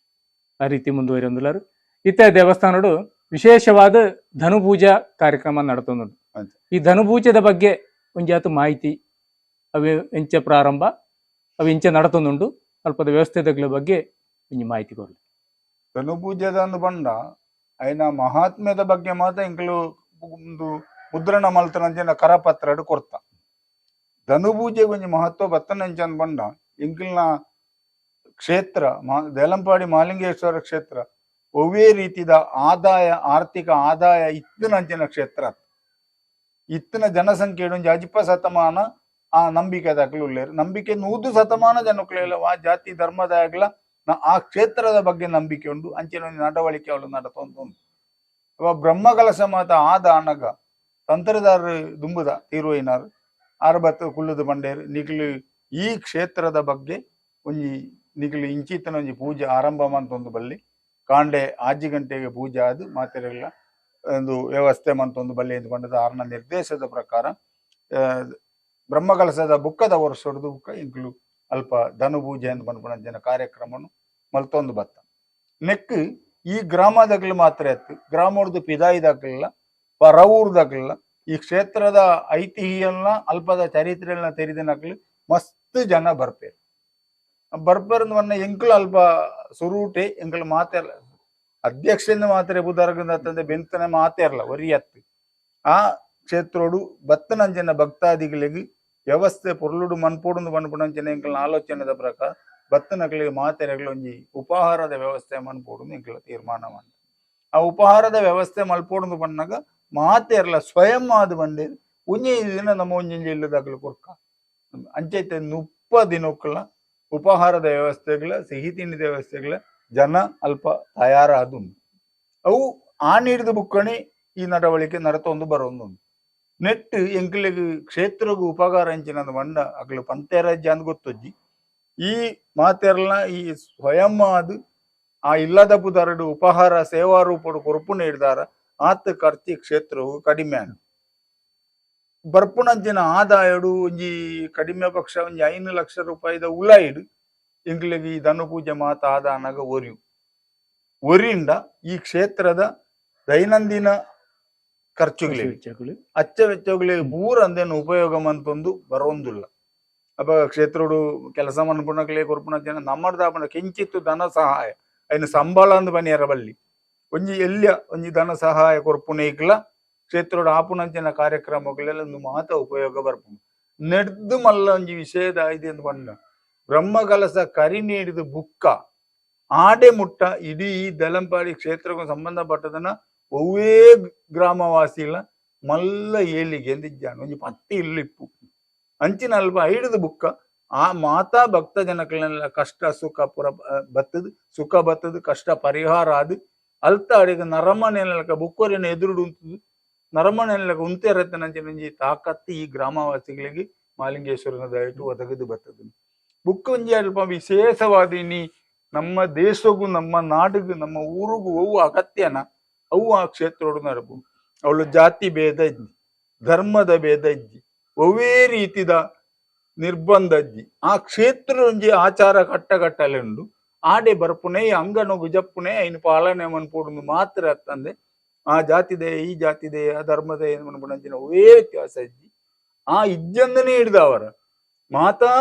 [SPEAKER 1] ಆ ರೀತಿ ಮುಂದುವರಿಯೊಂದುಲ್ಲಾರು. ಇತ್ತ ದೇವಸ್ಥಾನಡು ವಿಶೇಷವಾದ ಧನುಪೂಜಾ ಕಾರ್ಯಕ್ರಮ ನಡತೊಂದುಂಡು.
[SPEAKER 4] ಅಂಚ.
[SPEAKER 1] ಈ ಧನುಪೂಜೆದ ಬಗ್ಗೆ ಒಂಜಾತು ಮಾಹಿತಿ, ಅವೆ ಎಂಚ ಪ್ರಾರಂಭ, ಅವು ಎಂಚ ನಡತೊಂದುಂಡು, ಅಲ್ಪದ ವ್ಯವಸ್ಥೆಗಳ ಬಗ್ಗೆ ಒಂಜಿ ಮಾಹಿತಿ ಕೊರ್ಲೆ.
[SPEAKER 4] ಧನುಪೂಜೆದ ಅಂದ್ ಬಂಡ ಐನ ಮಹಾತ್ಮ್ಯದ ಬಗ್ಗೆ ಮಾತ್ರ ಎಂಕಲು ಒಂದು ಮುದ್ರಣ ಮಲ್ತನಂಚಿನ ಕರಪತ್ರಡು ಕೊರ್ತ. ಧನುಪೂಜೆಗೆ ಒಂಜಿ ಮಹತ್ವ ಬತ್ತನಂಚ ಅಂದ್ ಬಂಡ ಎಂಕಲ್ನ ಕ್ಷೇತ್ರ ದೇಲಂಪಾಡಿ ಮಹಾಲಿಂಗೇಶ್ವರ ಕ್ಷೇತ್ರ ಒವ್ವೇ ರೀತಿದ ಆದಾಯ ಆರ್ಥಿಕ ಆದಾಯ ಇತ್ತಿನಂಚಿನ ಕ್ಷೇತ್ರ. ಇತ್ತಿನ ಜನಸಂಖ್ಯೆ ಒಂಜಿ ಅಜಿಪ ಶತಮಾನ ಆ ನಂಬಿಕೆ ದಾಖಲು ಉಳ್ಳೇರು ನಂಬಿಕೆ 100 ಶತಮಾನ ಜನಕ್ಕಲ್ಲ ಆ ಜಾತಿ ಧರ್ಮದಾಗಲ ಆ ಕ್ಷೇತ್ರದ ಬಗ್ಗೆ ನಂಬಿಕೆ ಉಂಟು. ಅಂಚಿನ ಒಂಜಿ ನಡವಳಿಕೆ ಅವಳು ನಡತೊಂದು ಉಂಟು. ಅವ ಬ್ರಹ್ಮಕಲಶ ಮಾತ ಆದ ಅನಗ ತಂತ್ರದಾರರು ದುಂಬುದ ತೀರುವೈನಾರು ಆರಬತ್ತು ಕುಲ್ಲುದು ಬಂಡೇರು ನಿಕ್ಲು ಈ ಕ್ಷೇತ್ರದ ಬಗ್ಗೆ ಒಂಜಿ ನಿಕ್ಲು ಇಂಚಿತನ ಒಂಜಿ ಪೂಜೆ ಆರಂಭ ಮಂತೊಂದು ಬಲ್ಲಿ ಕಾಂಡೆ 5 ಗಂಟೆಗೆ ಪೂಜೆ ಆದು ಮಾತೆರೆಲ್ಲ ಒಂದು ವ್ಯವಸ್ಥೆ ಮಂತೊಂದು ಬಲ್ಲಿ ಎಂದು ಬಂಡದ ಆರ್ನ ನಿರ್ದೇಶದ ಪ್ರಕಾರ ಬ್ರಹ್ಮಕಲಶದ ಬುಕ್ಕದ ವರ್ಷೊಡ್ದು ಬುಕ್ಕ ಇಂಕ್ಲು ಅಲ್ಪ ಧನು ಪೂಜೆ ಅಂತ ಪನ್ಪುನ ಜನ ಕಾರ್ಯಕ್ರಮನು ಮಲ್ತೊಂದು ಬತ್ತ. ನೆಕ್ ಈ ಗ್ರಾಮದಾಗಲು ಮಾತ್ರ ಎತ್ತು ಗ್ರಾಮರ್ದು ಪಿದಾಯಿದಾಗಲಿಲ್ಲ ಪರವೂರ್ದಾಗಲಿಲ್ಲ ಈ ಕ್ಷೇತ್ರದ ಐತಿಹ್ಯನ ಅಲ್ಪದ ಚರಿತ್ರೆಯನ್ನ ತೆರೆದಿನಕ್ಲು ಮಸ್ತ್ ಜನ ಬರ್ಪೇರು ಬರ್ಪೇರ್ ಮೊನ್ನೆ ಎಂಕ್ಲು ಅಲ್ಪ ಸುರೂಟೆ ಎಂಕ್ಲು ಮಾತೆರ್ಲ ಅಧ್ಯಕ್ಷದಿಂದ ಮಾತ್ರ ಬುಧಾರಗಂದ ತಂದೆ ಬೆಂತನೆ ಮಾತೇರ್ಲ ಒರಿ ಅತ್ತು ಆ ಕ್ಷೇತ್ರೋಡು ಬತ್ತನಂಚಿನ ಭಕ್ತಾದಿಗಳಿಗೆ ವ್ಯವಸ್ಥೆ ಪೊರ್ಲುಡು ಮನ್ಪೋಡು ಮನ್ಪುಡಂಚಿನ ಎಂಕಲ್ನ ಆಲೋಚನೆದ ಪ್ರಕಾರ ಬತ್ತನಕ್ಲಿಗೆ ಮಾತೆರೆಗಳು ಒಂಜಿ ಉಪಹಾರದ ವ್ಯವಸ್ಥೆ ಮನ್ಪೋಡು ಎಂಕಲ ತೀರ್ಮಾನ ಮಾಡ. ಆ ಉಪಹಾರದ ವ್ಯವಸ್ಥೆ ಮಲ್ಪೋಡು ಬಣ್ಣಾಗ ಮಾತೆರ್ಲ ಸ್ವಯಂ ಆದ್ ಬಂಡೇರು ಒಂಜಿ ದಿನ ನಮ್ಮ ಒಂಜೊಂಜಿ ಇಲ್ಲದಾಗಲು ಕೊರ್ಕ ಅಂಚೈತೆ 30 ದಿನಕ್ಕಲ ಉಪಹಾರದ ವ್ಯವಸ್ಥೆಗಳ ಸಿಹಿ ತಿಂಡಿದ ವ್ಯವಸ್ಥೆಗಳ ಜನ ಅಲ್ಪ ತಯಾರಾದು ಅವು ಆ ನೀಡಿದ ಬುಕ್ಕಣಿ ಈ ನಡವಳಿಕೆ ನಡತೊಂದು ಬರೋಂದುಂಡು. ನೆಟ್ ಎಂಕ್ಲೆಗ್ ಕ್ಷೇತ್ರಗೂ ಉಪಕಾರ ಅಂಚಿನ ಮಂಡ ಅಕ್ಲು ಪಂತೇರಾಜ್ಯ ಅಂದ್ ಗೊತ್ತೊಜ್ಜಿ ಈ ಮಾತೆರ್ಲ ಈ ಸ್ವಯಂ ಆದ್ ಆ ಇಲ್ಲದ ಪುದರಡು ಉಪಹಾರ ಸೇವಾ ರೂಪಡು ಕೊರುಪು ನೀಡಿದಾರ ಆತ ಖರ್ಚಿ ಕ್ಷೇತ್ರವು ಕಡಿಮೆ ಆಂಡ್. ಬರ್ಪುನಂಚಿನ ಆದಾಯಡು ಒಂಜಿ ಕಡಿಮೆ ಪಕ್ಷ ಒಂಜಿ 5 ಲಕ್ಷ ರೂಪಾಯಿದ ಉಲಾಯಿಡು ಎಂಕ್ಲೆಗ್ ಈ ಧನು ಪೂಜೆ ಮಾತ ಆದಾನಗ ಒರಿಯು ಒರಿಂಡ ಈ ಕ್ಷೇತ್ರದ ದೈನಂದಿನ ಖರ್ಚುಗಳಿಗೆ ಅಚ್ಚ ವೆಚ್ಚಗಳಿಗೆ ಪೂರ ಅಂದೇನು ಉಪಯೋಗ ಮಂತೊಂದು ಬರೋಂದುಲ್ಲ. ಅಪ್ಪ ಕ್ಷೇತ್ರೋಡು ಕೆಲಸ ಮನ್ಪುನಕ್ಲೆ ಕೊರ್ಪುನ ಜನ ನಮ್ಮರ್ದಾಪನ ಕಿಂಚಿತ್ತು ಧನ ಸಹಾಯ ಐನು ಸಂಬಳ ಅಂದ್ ಬನಿಯರ ಬಲ್ಲಿ ಒಂಜಿ ಎಲ್ಯ ಒಂಜಿ ಧನ ಸಹಾಯ ಕೊರ್ಪುನೇಕ್ಲ ಕ್ಷೇತ್ರೋಡು ಆಪುನಂಚಿನ ಕಾರ್ಯಕ್ರಮಗಳೆಲ್ಲ ಒಂದು ಮಾತ ಉಪಯೋಗ ಬರ್ಪುಂಡು. ನೆಡ್ದು ಮಲ್ಲ ಒಂಜಿ ವಿಷಯದ ಇದೆ ಅಂದ್ ಪಂಡ ಬ್ರಹ್ಮಕಲಶ ಕರಿ ನೀಡಿದ ಬುಕ್ಕ ಆಡೆ ಮುಟ್ಟ ಇಡೀ ದಲಂಪಾಡಿ ಕ್ಷೇತ್ರಕ್ಕೆ ಸಂಬಂಧಪಟ್ಟದನ್ನ ಒವ್ವೇ ಗ್ರಾಮವಾಸಿಲ ಮಲ್ಲ ಏಳಿಗೆ ಎಂದಿಜ್ಜಾನು ಒಂಜಿ ಪತ್ತಿ ಇಲ್ಲಿಪ್ಪು ಅಂಚಿನ ಅಲ್ಪ ಐಡದ ಬುಕ್ಕ ಆ ಮಾತಾ ಭಕ್ತ ಜನಕ್ಲೆಲ್ಲ ಕಷ್ಟ ಸುಖ ಪುರ ಬತ್ತದ ಸುಖ ಬತ್ತದ ಕಷ್ಟ ಪರಿಹಾರ ಆದ್ ಅಲ್ತ ಅಡಿಗೆ ನರಮನೆಲಕ ಬುಕ್ಕೊರಿನ ಎದುರುಡು ಉಂತುದು ನರಮನೆಲಕ ಉಂತೆರತ್ತನಂಚಿನ ಒಂಜಿ ತಾಕತ್ತು ಈ ಗ್ರಾಮವಾಸಿಗಳಿಗೆ ಮಾಲಿಂಗೇಶ್ವರನ ದಯಟು ಒದಗದು ಬತ್ತದ. ಬುಕ್ಕ ಒಂಜಿ ಅಲ್ಪ ವಿಶೇಷವಾದ ಇನಿ ನಮ್ಮ ದೇಶಗೂ ನಮ್ಮ ನಾಡಿಗೂ ನಮ್ಮ ಊರಿಗೂ ಅವು ಅಗತ್ಯನ ಅವು ಆ ಕ್ಷೇತ್ರೋಡು ನಡಪು. ಅವಳು ಜಾತಿ ಭೇದ ಇದ್ದಿ, ಧರ್ಮದ ಭೇದ ಇದ್ದಿ, ಒವ್ವೇ ರೀತಿದ ನಿರ್ಬಂಧ ಇದ್ದಿ. ಆ ಕ್ಷೇತ್ರ ಒಂಜಿ ಆಚಾರ ಕಟ್ಟಕಟ್ಟಲೆ ಉಂಡು. ಆಡೆ ಬರ್ಪುನೆ ಅಂಗನ ಗುಜಪ್ಪುನೆ ಐನು ಪಾಲನೆ ಮನ್ಪುಡು ಮಾತ್ರ ಅತ್ತಂದೆ ಆ ಜಾತಿದೆ ಈ ಜಾತಿದೆ ಆ ಧರ್ಮದ ಏನು ಮನ್ಪುನಂಚಿನ ಒವ್ವೇ ವ್ಯತ್ಯಾಸ ಇದ್ದಿ. ಆ ಇಜ್ಜಂದನೇ ಹಿಡ್ದವರ ಮಾತಾ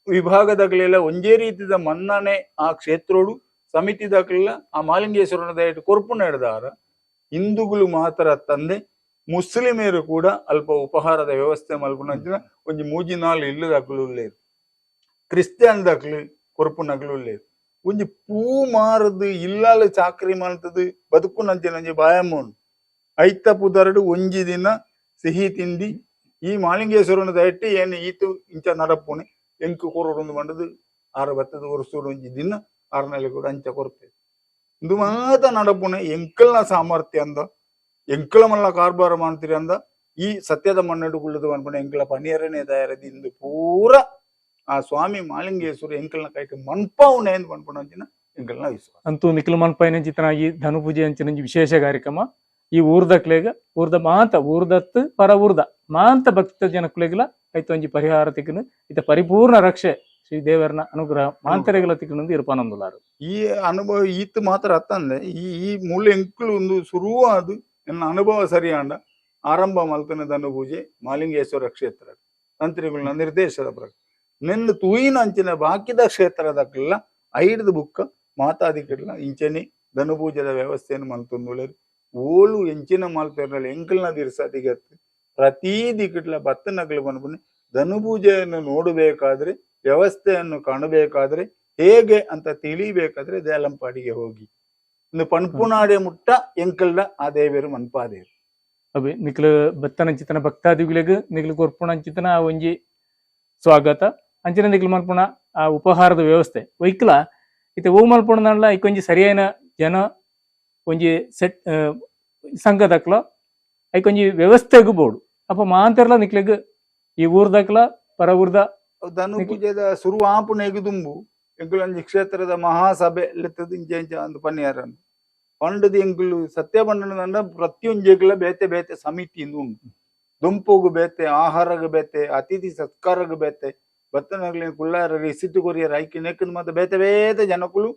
[SPEAKER 4] ವಿಭಾಗದಾಗಲೆಲ್ಲ ಒಂದೇ ರೀತಿದ ಮನ್ನಣೆ ಆ ಕ್ಷೇತ್ರೋಡು ಸಮಿತಿದಾಗಲೆಲ್ಲ ಆ ಮಾಲಿಂಗೇಶ್ವರನ ದಯಟ್ಟು ಕೊರ್ಪುನ ಹಿಡ್ದಾರ. ಹಿಂದೂಗಳು ಮಾತ್ರ ತಂದೆ ಮುಸ್ಲಿಮರು ಕೂಡ ಅಲ್ಪ ಉಪಹಾರದ ವ್ಯವಸ್ಥೆ ಮಲ್ಪುನಂಚಿನ ಒಂಜಿ ಮೂಜಿ ನಾಲ್ ಇಲ್ಲದಾಕ್ಲು ಉಲ್ಲೇರು, ಕ್ರಿಶ್ಚಿಯನ್ ದಾಕ್ಲು ಕೊರ್ಪುನಕ್ಲು ಉಲ್ಲೇರು. ಒಂಜಿ ಪೂ ಮಾರದು ಇಲ್ಲಾಲ ಚಾಕ್ರಿ ಮಲ್ತದು ಬದುಕುನಂಚಿನ ಒಂಜಿ ಬಾಯಮ್ಮ ಉಂಡು. ಐತ ಪುದರಡು ಒಂಜಿ ದಿನ ಸಿಹಿ ತಿಂಡಿ ಈ ಮಾಲಿಂಗೇಶ್ವರನ ದಯಟ್ಟು ಏನು ಈತು ಇಂಚ ನಡಪುಣೆ ಎಂಕು ಕೊರೊಡೊಂದು ಮಂಡದು ಆರ ಬತ್ತದ ವರ್ಷೋಡು ಒಂಜಿ ದಿನ ಆರ್ನಲ್ಲಿ ಕೂಡ ಅಂಚ ಕೊರ್ಪೆ. ಇಂದು ಮಾತ ನಡಪುಣೆ ಎಂಕಲ್ನ ಸಾಮರ್ಥ್ಯ ಅಂದ ಎಂಕಲ ಮಲ್ಲ ಕಾರ್ಬಾರ ಮಾಡ್ತೀರಿ ಅಂದ ಈ ಸತ್ಯದ ಮಣ್ಣಡು ಕುಳ್ಳದು ಅನ್ಪುಣೆ ಎಂಕಲ ಪನಿಯರನೇ ತಯಾರದಿ ಇಂದು ಪೂರ ಆ ಸ್ವಾಮಿ ಮಾಲಿಂಗೇಶ್ವರ ಎಂಕಲ್ನ ಕೈಗೆ ಮನ್ಪಾವುನೆ ಎಂದು ಪನ್ಪುಣ ಅಂಚಿನ ಎಂಕಲ್ನ ವಿಶ್ವಾಸ.
[SPEAKER 1] ಅಂತೂ ನಿಖಿಲ್ ಮನ್ಪಾಯಿನ ಚಿತನಾಗಿ ಧನು ಪೂಜೆ ಅಂಚಿನ ವಿಶೇಷ ಕಾರ್ಯಕ್ರಮ ಈ ಊರ್ದಕ್ಲೆಗ ಊರ್ದ ಮಾಂತ ಊರ್ದತ್ತು ಪರ ಊರ್ದ ಮಾಂತ ಭಕ್ತ ಜನಕ್ಲೆಗ್ಲ ಐತ ಒಂಜಿ ಪರಿಹಾರ ತಿಕ್ಕನು ಇತ ಪರಿಪೂರ್ಣ ರಕ್ಷೆ ಶ್ರೀ ದೇವರನ ಅನುಗ್ರಹ ಮಾಂತರೆಗಳ ತಿಕ್ಕನಂದು ಇರ್ಪಾನಂದುಲಾರು.
[SPEAKER 4] ಈ ಅನುಭವ ಈತ್ ಮಾತ್ರ ಅತ್ತಂದೆ ಈ ಈ ಮೂಲ ಎಂಕಲು ಒಂದು ಶುರುವಾದ ಎನ್ನ ಅನುಭವ ಸರಿಯಾಂಡ ಆರಂಭ ಮಲ್ತನ ಧನು ಪೂಜೆ ಮಾಲಿಂಗೇಶ್ವರ ಕ್ಷೇತ್ರ ತಂತ್ರಿಗಳನ್ನ ನಿರ್ದೇಶದ ಪ್ರಕಾರ ನಿನ್ನ ತೂಯಿನ ಅಂಚಿನ ಬಾಕಿದ ಕ್ಷೇತ್ರದಕ್ಕೆಲ್ಲ ಐಡ್ದು ಬುಕ್ಕ ಮಾತಾದಿಕ್ಕಿಡ್ಲ ಇಂಚನೆ ಧನುಪೂಜೆದ ವ್ಯವಸ್ಥೆಯನ್ನು ಮಲ್ತೊಂದುಳ್ಳೇರು. ಓಲು ಎಂಚಿನ ಮಲ್ಪೆರ್ನಲ್ಲ ಎಂಕಲ್ನ ದಿರ್ಸದಿಗತ್ತು ಪ್ರತೀ ದಿಕ್ಕಿಡ್ಲ ಬತ್ತನಕ್ಲು ಬಂದ್ಬುನಿ ಧನುಪೂಜೆಯನ್ನು ನೋಡಬೇಕಾದ್ರೆ ವ್ಯವಸ್ಥೆಯನ್ನು ಕಾಣಬೇಕಾದ್ರೆ ಹೇಗೆ ಅಂತ ತಿಳಿಬೇಕಾದ್ರೆ ದೇಲಂಪಾಡಿಗೆ ಹೋಗಿ ಇನ್ನು ಪನ್ಪುನಾಡೆ ಮುಟ್ಟ ಎಂಕಲ್ನ ಆ ದೇವರು ಮನ್ಪಾದೇರು.
[SPEAKER 1] ಅವೆ ನಿಕ್ಲು ಬತ್ತನಂಚಿತನ ಭಕ್ತಾದಿಗಳಿಗೆ ನಿಕ್ಲು ಕೊರ್ಪುಣಂಚಿತನ ಆ ಒಂಜಿ ಸ್ವಾಗತ ಅಂಚಿನ ನಿಕ್ಲು ಮನ್ಪುಣ ಆ ಉಪಹಾರದ ವ್ಯವಸ್ಥೆ ವೈಕ್ಲ ಇತ್ತೆ ಓ ಮಲ್ಪುಣನಲ್ಲ ಐಕೊಂಜಿ ಸರಿಯಾದ ಜನ ಒಂಜಿ ಸೆಟ್ ಸಂಘದಕ್ಲ ಐಕೊಂಜಿ ವ್ಯವಸ್ಥೆಗೂ ಬೋಡು. ಅಪ್ಪ ಮಾಂತೆರ್ಲ ನಿಕ್ಲೆಗ್ ಈ ಊರ್ದಕ್ಲ ಪರ ಊರ್ದ
[SPEAKER 4] ಧನು ಪೂಜೆದ ಶುರು ಆಪುನೆಗ್ ದುಂಬು ಎಂಕುಲೊಂಜಿ ಕ್ಷೇತ್ರದ ಮಹಾಸಭೆ ಲೆತ್ತದ ಇಂಚ ಇಂಚ ಅಂದ್ ಪನ್ನಿಯಾರನ್ ಪಂಡದ ಎಂಕುಲು ಸತ್ಯ ಪಂಡನಂಡ ಪ್ರತಿಯೊಂಜೆಗ್ಲ ಬೇತೆ ಬೇತೆ ಸಮಿತಿ ಇಂದು ಉಂಟು. ದುಂಪುಗು ಬೇತೆ, ಆಹಾರಗ್ ಬೇತೆ, ಅತಿಥಿ ಸತ್ಕಾರಗ್ ಬೇತೆ, ಬತ್ತನಗ್ಲಿನ ಕುಳ್ಳಾರ ರಿಸಿಟ್ ಕೊರಿಯರ್ ಐಕಿ ನೆಕ್ಕದ ಮತ್ತೆ ಬೇತೆ ಬೇತೆ ಜನಕುಲು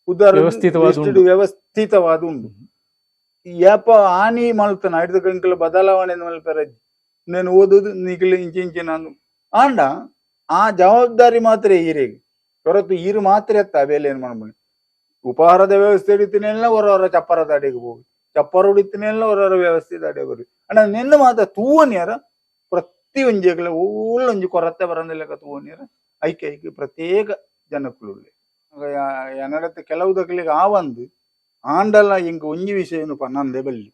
[SPEAKER 4] ಉದಾರ
[SPEAKER 1] ವ್ಯವಸ್ಥಿತವಾದ ಉಂಡು.
[SPEAKER 4] ವ್ಯವಸ್ಥಿತವಾದ ಉಂಡು. ಯಾಪ ಆನಿ ಮಲ್ತನ ಐಡ್ದ ಎಂಕುಲು ಬದಲಾವಣೆ ಮಲ್ಪೆರ నేను ಓದುದು ನಿಕ್ಲು ಇಂಚ ಇಂಚ ನಾನು ಆಂಡ ಆ ಜವಾಬ್ದಾರಿ ಮಾತ್ರ ಈರಿಗೆ ಹೊರತು ಈರು ಮಾತ್ರ ಎತ್ತ ಬೇಲೆ ಏನು ಮಾಡ್ಬಿ. ಉಪಹಾರದ ವ್ಯವಸ್ಥೆ ಹಿಡಿತೀನೆಲ್ಲ ಹೊರವರ ಚಪ್ಪರದ ಅಡಿಗೆ ಹೋಗಿ ಚಪ್ಪರ ಹೊಡಿತೀನೆಲ್ಲ ಹೊರವರ ವ್ಯವಸ್ಥೆ ಅಡಿಗೆ ಬರಿ ಅಣ್ಣ ನಿನ್ನ ಮಾತ್ರ ತೂವನ್ಯಾರ ಪ್ರತಿ ಒಂಜಿಗಳ ಓಲೊಂಜಿ ಕೊರತೆ ಬರಂದಿಲ್ಲ ತೂವನ್ಯಾರ ಐಕೆ ಐಕೆ ಪ್ರತ್ಯೇಕ ಜನಕ್ಕುಳ್ಳೆ ಎನ್ನಡತ್ತೆ ಕೆಲವು ದಕ್ಲಿಗೆ ಆ ಒಂದು ಆಂಡಲ ಇಂಕ್ ಒಂಜಿ ವಿಷಯನು ಪನ್ನಂದೆ ಬಲ್ಲಿ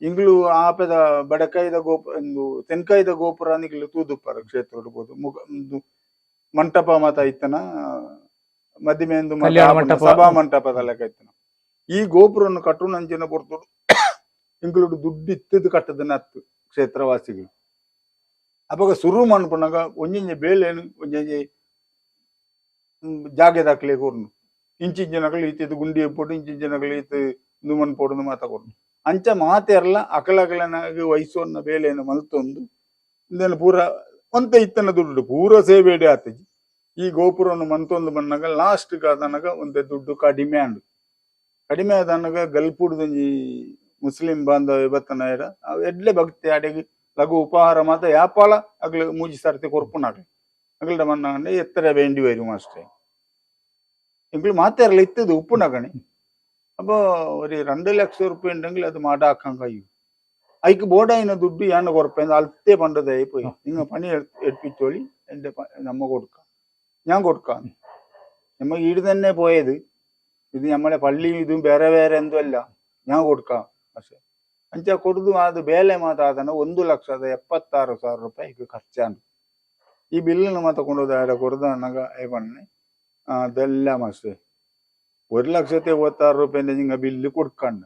[SPEAKER 4] ಇಂಗ್ಲು ಆಪೆದ ಬಡಕಾಯಿದ ಗೋಪು ಒಂದು ತೆನ್ಕಾಯಿದ ಗೋಪುರ ನಿಗ್ಲು ತೂದುಪ್ಪರ ಕ್ಷೇತ್ರ ಇಡ್ಬೋದು ಮುಗ ಒಂದು ಮಂಟಪ ಮಾತ ಇತ್ತನ ಮದಿಮೆಂದು ಮಾತ
[SPEAKER 1] ಕಲ್ಯಾಣ
[SPEAKER 4] ಆಪುನ
[SPEAKER 1] ಮಂಟಪ.
[SPEAKER 4] ಸಭಾ ಮಂಟಪದ ಲೆಕ್ಕ ಇತ್ತನ. ಈ ಗೋಪುರನ್ನು ಕಟ್ಟುನಂಚಿನ ಪೊರ್ತುಡು ಇಂಗ್ಲುಡು ದುಡ್ಡು ಇತ್ತದು ಕಟ್ಟದನ್ನ ಅತ್ತು ಕ್ಷೇತ್ರವಾಸಿಗಳು. ಅಪಗ ಸುರು ಮನ್ಪುನಗ ಒಂಜೊಂಜಿ ಬೇಳೆನು ಒಂಜೊಂಜಿ ಜಾಗೆ ದಾಖಲೆ ಕೊರ್ನು ಇಂಚಿಂಚಿನಕಲು ಈತಿದ್ದು ಗುಂಡಿ ಪೋಡು ಇಂಚಿಂಚಿನಕಲು ಈತು ಇಂದು ಮನ್ಪೋಡು ಮಾತ ಕೊರ್ನು ಅಂಚ ಮಾತೆರ್ಲ ಅಕಲಕಲನಾಗಿ ವಯಸ್ಸೊನ್ನ ಬೇಲೆಯನ್ನು ಮಲ್ತೊಂದು ಇಂದೆನ ಪೂರ ಒಂತೆ ಇತ್ತನ ದುಡ್ಡು ಪೂರ ಸೇಬೇಡಿ ಆತಜಿ. ಈ ಗೋಪುರವನ್ನು ಮಂತೊಂದು ಬಂದಾಗ ಲಾಸ್ಟ್ ಆದನಗ ಒಂತೆ ದುಡ್ಡು ಕಡಿಮೆ ಆಂಡು. ಕಡಿಮೆ ಆದನಗ ಗಲ್ಪುಡ್ದೊಂಜಿ ಮುಸ್ಲಿಂ ಬಾಂಧವ ಬತ್ತನ ಅವ್ ಎಡ್ಲೆ ಭಕ್ತಿ ಅಡೆಗೆ ಲಘು ಉಪಹಾರ ಮಾತ ಯಾಪಾಲ ಅಗ್ಲು ಮೂಜಿ ಸರ್ತಿ ಕೊರ್ಪುನಾಗ್ಲಿ ಅಗ್ಲಡ ಮನ್ನ ಎತ್ತರ ಬೇಂಡಿ ವೈರು ಮಾಸ್ಟೆ ಎಂಗ್ಳು ಮಾತೆರ್ಲ ಇತ್ತದು ಉಪ್ಪುನಗಣಿ. ಅಪ್ಪ ഒരു 2 ലക്ഷം റുപ്യ ഉണ്ടെങ്കിൽ അത് മാടാക്കാൻ കഴിയും. അയക്ക് ബോർഡായിന ದುಡ್ಡು ಯಾನ ಕೊರಪೆ ಅಲ್ತೇ പണ്ടതായി പോയി നിങ്ങൾ പണി എടുപ്പിച്ചോളി എൻ്റെ നമ്മ കൊടുക്കാം ഞാൻ കൊടുക്കാം. നമ്മ ഈട് തന്നെ പോയത് ഇത് നമ്മളെ പള്ളിയും ഇതും വേറെ വേറെ എന്തുമല്ല ഞാൻ കൊടുക്കാം. പക്ഷെ ಅಂಚ ಕೊಡುದು ಅದು ಬೇಲೆ ಮಾತಾದನ 1,76,000 ರೂಪಾಯಿ ಖರ್ಚಾನು. ಈ ಬಿಲ್ಲನ್ನು ಮಾತ ಕೊಂಡೋದ ಕೊಡ್ದು ಅನ್ನಾಗ ಬಣ್ಣೆ ಅದೆಲ್ಲ ಮಾಸ್ಟರ್ 1,76,000 ರೂಪಾಯಿന്റെ നിങ്ങൾ ബില്ല് കൊടുക്കണ്ട.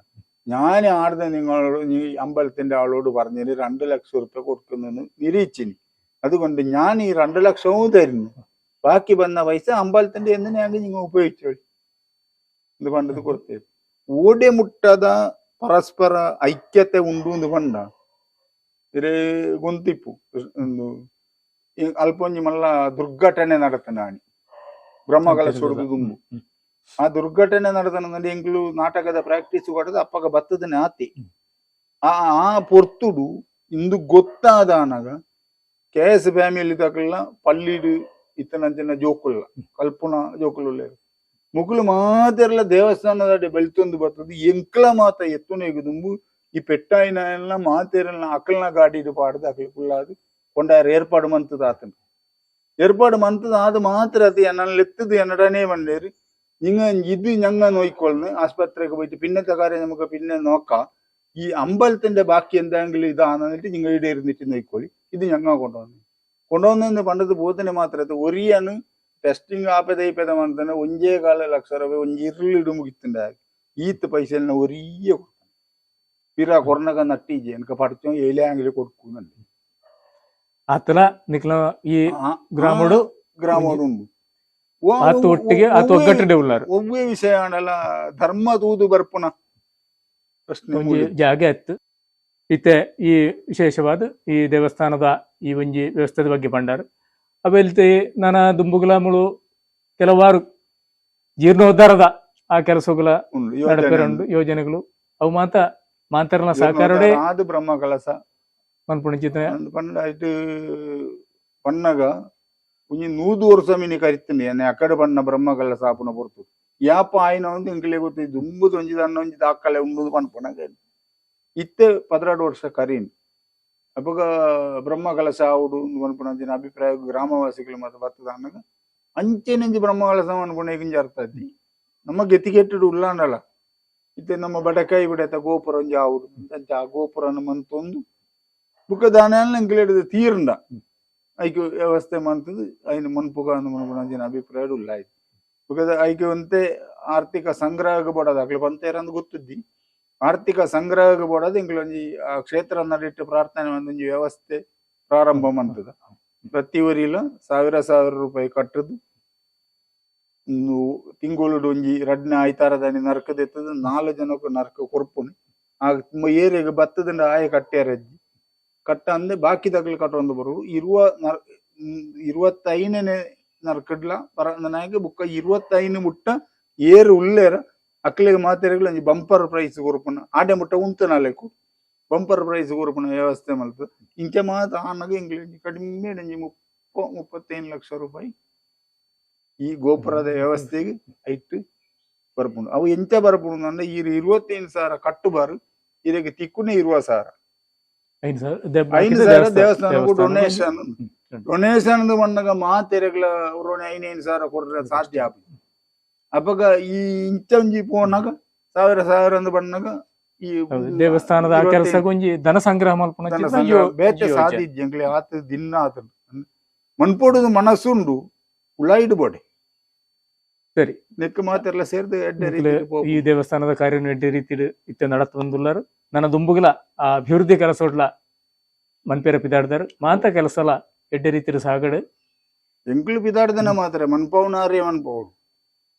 [SPEAKER 4] ഞാൻ ആടുന്ന നിങ്ങളോട് ഈ അമ്പലത്തിന്റെ ആളോട് പറഞ്ഞതിന് 2 ലക്ഷം റുപ്യ കൊടുക്കുന്നെന്ന് നിരീക്ഷിച്ചിന്. അതുകൊണ്ട് ഞാൻ ഈ 2 ലക്ഷവും തരുന്നു. ബാക്കി വന്ന പൈസ അമ്പലത്തിന്റെ എന്തിനാണ് നിങ്ങൾ ഉപയോഗിച്ചോളി ഇത് പണ്ടത് കൊടുത്തേ. ഓടെ മുട്ടದ ಪರಸ್ಪರ ಐಕ್ಯತೆ ಉಂಡು ಅಂದು ಪಂಡ ಇರೇ ಗೊಂತಿಪ್ಪು ಅಲ್ಪೊಂಜಿ ಮಲ್ಲ ದುರ್ಘಟನೆ ನಡತನಾಣಿ ಬ್ರಹ್ಮಕಲಶೋಡು ದುಂಬು. ಆ ದುರ್ಘಟನೆ ನಡೆದನಂದ್ರೆ ಎಂಕ್ಲು ನಾಟಕದ ಪ್ರಾಕ್ಟೀಸ್ ಕೊಡದು ಅಪ್ಪಗ ಬತ್ತದನೆ ಆತಿ. ಆ ಆ ಪೊರ್ತುಡು ಇಂದು ಗೊತ್ತಾದಾನಗ K S family ತಕಲ್ಲ ಪಲ್ಲಿಡು ಇತ್ತನಂಚಿನ ಜೋಕುಲ್ಲ ಕಲ್ಪುನ ಜೋಕುಲು ಮುಕುಲು ಮಾತೆರ್ಲ ದೇವಸ್ಥಾನದ ಬೆಳ್ತೊಂದು ಬರ್ತದೆ. ಎಂಕ್ಲ ಮಾತ ಎತ್ತುನೆಗು ದುಂಬು ಈ ಪೆಟ್ಟಾಯಿನ ಎಲ್ಲ ಮಾತೆರೆಲ್ಲ ಅಕಲ್ನ ಗಾಡಿಡು ಪಾಡ್ದು ಅಕಲ್ ಕುಲ್ಲಾದು ಕೊಂಡಾರ ಏರ್ಪಾಡು ಮಂತದ ಆತನ ಏರ್ಪಾಡು ಮಂತದ ಅದು ಮಾತ್ರ ಅದು ಎನ್ನ ಎತ್ತದು എന്നടനെ വന്നേര് നിങ്ങ ഇത് ഞങ്ങ നോയിക്കൊള്ളുന്നു ആസ്പത്രിക്ക് പോയിട്ട് പിന്നത്തെ കാര്യം നമുക്ക് പിന്നെ നോക്കാം. ഈ അമ്പലത്തിന്റെ ബാക്കി എന്തെങ്കിലും ഇതാണെന്നിട്ട് നിങ്ങൾ ഇവിടെ ഇരുന്നിട്ട് നോയിക്കോളി, ഇത് ഞങ്ങ കൊണ്ടുവന്നു കൊണ്ടുവന്നു പണ്ടത് പോത്തിന് മാത്രം ഒരിയാണ് ടെസ്റ്റിംഗ് ആപ്പത ഇപ്പത തന്നെ 1.25 ലക്ഷ രൂപ ಒಂಜಿರ್ಲಿಡು ಮುಗಿತುಂಡ. ಈತ್ ಪೈಸೆನ ഒരിയ കൊടുക്കണം പിറ കൊറനക നട്ടിജെ എനിക്ക് പഠിച്ചോ ഏലാങ്കിലും കൊടുക്കുന്നുണ്ട്.
[SPEAKER 1] ಆತಲ ನಿಕ್ಲ ಈ ಗ್ರಾಮಡು
[SPEAKER 4] ಗ್ರಾಮಡು
[SPEAKER 1] ಆತ ಒಟ್ಟಿಗೆ ಆತ ಒಗ್ಗಟ್ಟಿಡೆ ಉಳ್ಳಾರು.
[SPEAKER 4] ಒವ್ವೇ ವಿಷಯ ಆಂಡಲ ಧರ್ಮ ತೂದು ಬರ್ಪುನ ಪ್ರಶ್ನೆ
[SPEAKER 1] ಒಂಜಿ ಜಾಗೆ ಅತ್ತು. ಇತ್ತೆ ಈ ವಿಶೇಷವಾದ ಈ ದೇವಸ್ಥಾನದ ಈ ಒಂಜಿ ವ್ಯವಸ್ಥೆದ ಬಗ್ಗೆ ಪಂಡಾರು. ಅವೆಲ್ತೆ ನಾನ ದುಂಬುಗುಲ ಮುಳು ಕೆಲವಾರು ಜೀರ್ಣೋದ್ಧಾರದ ಆ ಕೆಲಸಗಳ ನಡಪೇರುಂಡು ಯೋಜನೆಗಳು ಅವು ಮಾತ ಮಾಂತರನ ಸಹಕಾರಡೆ
[SPEAKER 4] ಆದು ಬ್ರಹ್ಮ ಕಲಸ
[SPEAKER 1] ಮನ್ಪುಣಿಚಿತ
[SPEAKER 4] ಪಂಡ ಐಟ್ ಪನ್ನಗ ಒಂಜಿ 100 ವರ್ಷ ಮಿನಿ ಕರಿತೀನಿ ಎನ್ನ ಅಕಡೆ ಬಣ್ಣ ಬ್ರಹ್ಮ ಕಲಸ ಆಪುನ ಪೊರ್ತು ಯಾಪ ಆಯ್ನ ಒಂದು ಎಂಕ್ಲೆ ಗೊತ್ತು ದುಂಬುದು ಒಂಜಿ ದನ್ನ ಒಂಜಿ ದಾಖಲೆ ಉಂಡು ಪನ್ಪುನಗ ಇತ್ತೆ 12 ವರ್ಷ ಕರೀನ್. ಅಪಗ ಬ್ರಹ್ಮ ಕಲಶ ಆವುಡು ಪನ್ಪುನ ಅಭಿಪ್ರಾಯ ಗ್ರಾಮವಾಸಿಗಳು ಮಾತ ಬರ್ತದ ಅನ್ನಗ ಅಂಚೆನೆಂಜಿ ಬ್ರಹ್ಮ ಕಲಸ ಪನ್ಪುನ ಈಗಿಂಜಿ ಅರ್ಥ ಅದ್ದಿ ನಮ್ಮ ಗೆತಿಗೆಟ್ಟುಡು ಉಲ್ಲಾಂಡಲ ಇತ್ತೆ ನಮ್ಮ ಬಡಕಾಯಿ ಬಿಡತ ಗೋಪುರ ಒಂಜಿ ಆವುಡು ಅಂಚ ಆ ಗೋಪುರನ ಮಂತೊಂದು ಬುಕ್ಕ ದಾನ ಎಂಕ್ಲೆ ತೀರ್ಂಡ ಐಕ್ ವ್ಯವಸ್ಥೆ ಮಂತದ್ದು ಐನು ಮನ್ಪುಗ ಮನ್ಪುನ ಅಭಿಪ್ರಾಯ ಉಲ್ಲ ಆಯ್ತು. ಬುಕ್ಕದ ಐಕೆ ಒಂತೆ ಆರ್ಥಿಕ ಸಂಗ್ರಹ ಬೋಡದ ಅಕ್ಲು ಪಂತೇರಂದು ಗೊತ್ತುದ್ದಿ ಆರ್ಥಿಕ ಸಂಗ್ರಹ ಬೋಡದು ಎಂಕ್ಲೊಂಜಿ ಆ ಕ್ಷೇತ್ರ ನಡಿಟ್ಟು ಪ್ರಾರ್ಥನೆ ಒಂದೊಂಜಿ ವ್ಯವಸ್ಥೆ ಪ್ರಾರಂಭ ಮಂತದ. ಪ್ರತಿ ಊರಿಲ 1000 ರೂಪಾಯಿ ಕಟ್ಟದು ತಿಂಗಳು ಒಂಜಿ ರಡ್ನ ಐತಾರದಾನಿ ನರ್ಕದೆತ್ತದ 4 ಜನಕ್ಕೂ ನರ್ಕ ಕೊರ್ಪುನಿ ಆ ಏರಿಯಾಗ ಬತ್ತದಂಡ ಆಯ ಕಟ್ಟೆರಜ್ಜಿ ಕಟ್ಟ ಅಂದೆ ಬಾಕಿ ತಗಲು ಕಟ್ಟೊಂದು ಬರು ಇರುವ 25ನೇ ನರ್ಕಡ್ಲ ಪರ ಬುಕ್ಕ 25 ಮುಟ್ಟ ಏರು ಉಲ್ಲೇರ ಅಕ್ಲೆಗ್ ಮಾತೆರೆಗ್ಲ ಒಂಜಿ ಬಂಪರ್ ಪ್ರೈಸ್ ಕೊರ್ಪುನ ಆಡೆ ಮುಟ್ಟ ಉಂತನಾಲೆಕು ಬಂಪರ್ ಪ್ರೈಸ್ ಕೊರ್ಪುನ ವ್ಯವಸ್ಥೆ ಮಲ್ತು. ಇಂಚ ಮಾತ ಆನಗ ಎಂಕ್ಲೆ ಕಡಿಮೆ ಒಂಜಿ 30-35 ಲಕ್ಷ ರೂಪಾಯಿ ಈ ಗೋಪುರದ ವ್ಯವಸ್ಥೆಗೆ ಐಟ್ ಬರ್ಪುಂಡು. ಅವು ಎಂಚ ಬರ್ಪುಂಡು ಅಂದ್ರೆ ಈ 25,000 ಕಟ್ಟುಬಾರು ಇದಕ್ಕೆ ತಿಕ್ಕುನೆ 20,000 5,000 ದೇವಸ್ಥಾನಕ್ಕೂ ಡೊನೇಷನ್ ಡೊನೇಷನ್ ಬಂದಾಗ ಮಾತೆರೆಗ್ಲ 5,000 ಕೊಡ್ರೆ ಸಾಧ್ಯ ಆಪುಜಿ. ಅಪಗ ಈ ಇಂಚ ಒಂಜಿ ಪೋನಾಗ 1,000 ಅಂದ್ ಬಣ್ಣಗ ಈ
[SPEAKER 1] ದೇವಸ್ಥಾನದ ಕೆಲಸ ಒಂಜಿ ಧನ ಸಂಗ್ರಹ ಮಲ್ಪುನ
[SPEAKER 4] ಬೇತೆ ಸಾಧ್ಯ ಇಜ್ಜಿ ಎಂಕ್ಲೆ ಆತ ದಿನ ಆತ ಮನ್ಪೊಡುದು ಮನಸ್ಸುಂಡು ಉಳಾಯಿಡು ಬೋಡೆ
[SPEAKER 1] ಸರಿ
[SPEAKER 4] ನೆಕ್ ಮಾತೆಲ್ಲ ಸೇರ್ದು ಎಡ್ಡೆ
[SPEAKER 1] ಈ ದೇವಸ್ಥಾನದ ಕಾರ್ಯ ಎಡ್ಡೆ ರೀತಿ ಇತ್ತೆ ನಡತ್ ಬಂದುಲ್ಲಾರು. ನನ್ನ ದುಂಬುಗಲ ಆ ಅಭಿವೃದ್ಧಿ ಕೆಲಸ ಮನ್ಪೇರ ಪಿದಾಡ್ದಾರು ಮಾತ ಕೆಲಸಲ ಎಡ್ಡೆ ರೀತಿ ಸಾಗಡು
[SPEAKER 4] ಎಂಕ್ಲು ಪಿದಾಡ್ದನ ಮಾತ್ರ ಮನ್ಪೌನಾರೇ ಮನ್ಪೌಡು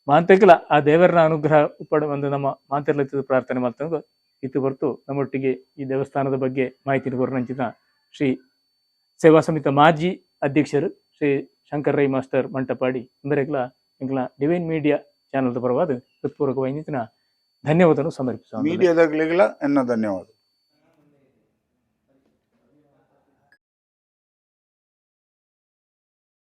[SPEAKER 1] ಮಾಂತೆಕಲ ಆ ದೇವರನ ಅನುಗ್ರಹ ಉಪ್ಪಡ ಒಂದು ನಮ್ಮ ಮಾಂತೆರ್ಲ ಪ್ರಾರ್ಥನೆ ಮಾಡ್ತಂದು ಇತ್ತು ಹೊರತು ನಮ್ಮೊಟ್ಟಿಗೆ ಈ ದೇವಸ್ಥಾನದ ಬಗ್ಗೆ ಮಾಹಿತಿ ಕೊರನಂಚಿನ ಶ್ರೀ ಸೇವಾ ಸಮಿತಿ ಮಾಜಿ ಅಧ್ಯಕ್ಷರು ಶ್ರೀ ಶಂಕರ್ ರೈ ಮಾಸ್ಟರ್ ಮಂಟಪಾಡಿ ಇಂಬರೆಗ್ಲ ಎಂಕ್ಲ divine media channel ಪರವಾದ ಹೃತ್ಪೂರ್ವಕವಾಗಿ ಧನ್ಯವಾದವನ್ನು ಸಮರ್ಪಿಸುವ
[SPEAKER 4] ಮೀಡಿಯಾದಾಗಲಿಲ್ಲ ಎನ್ನ ಧನ್ಯವಾದ.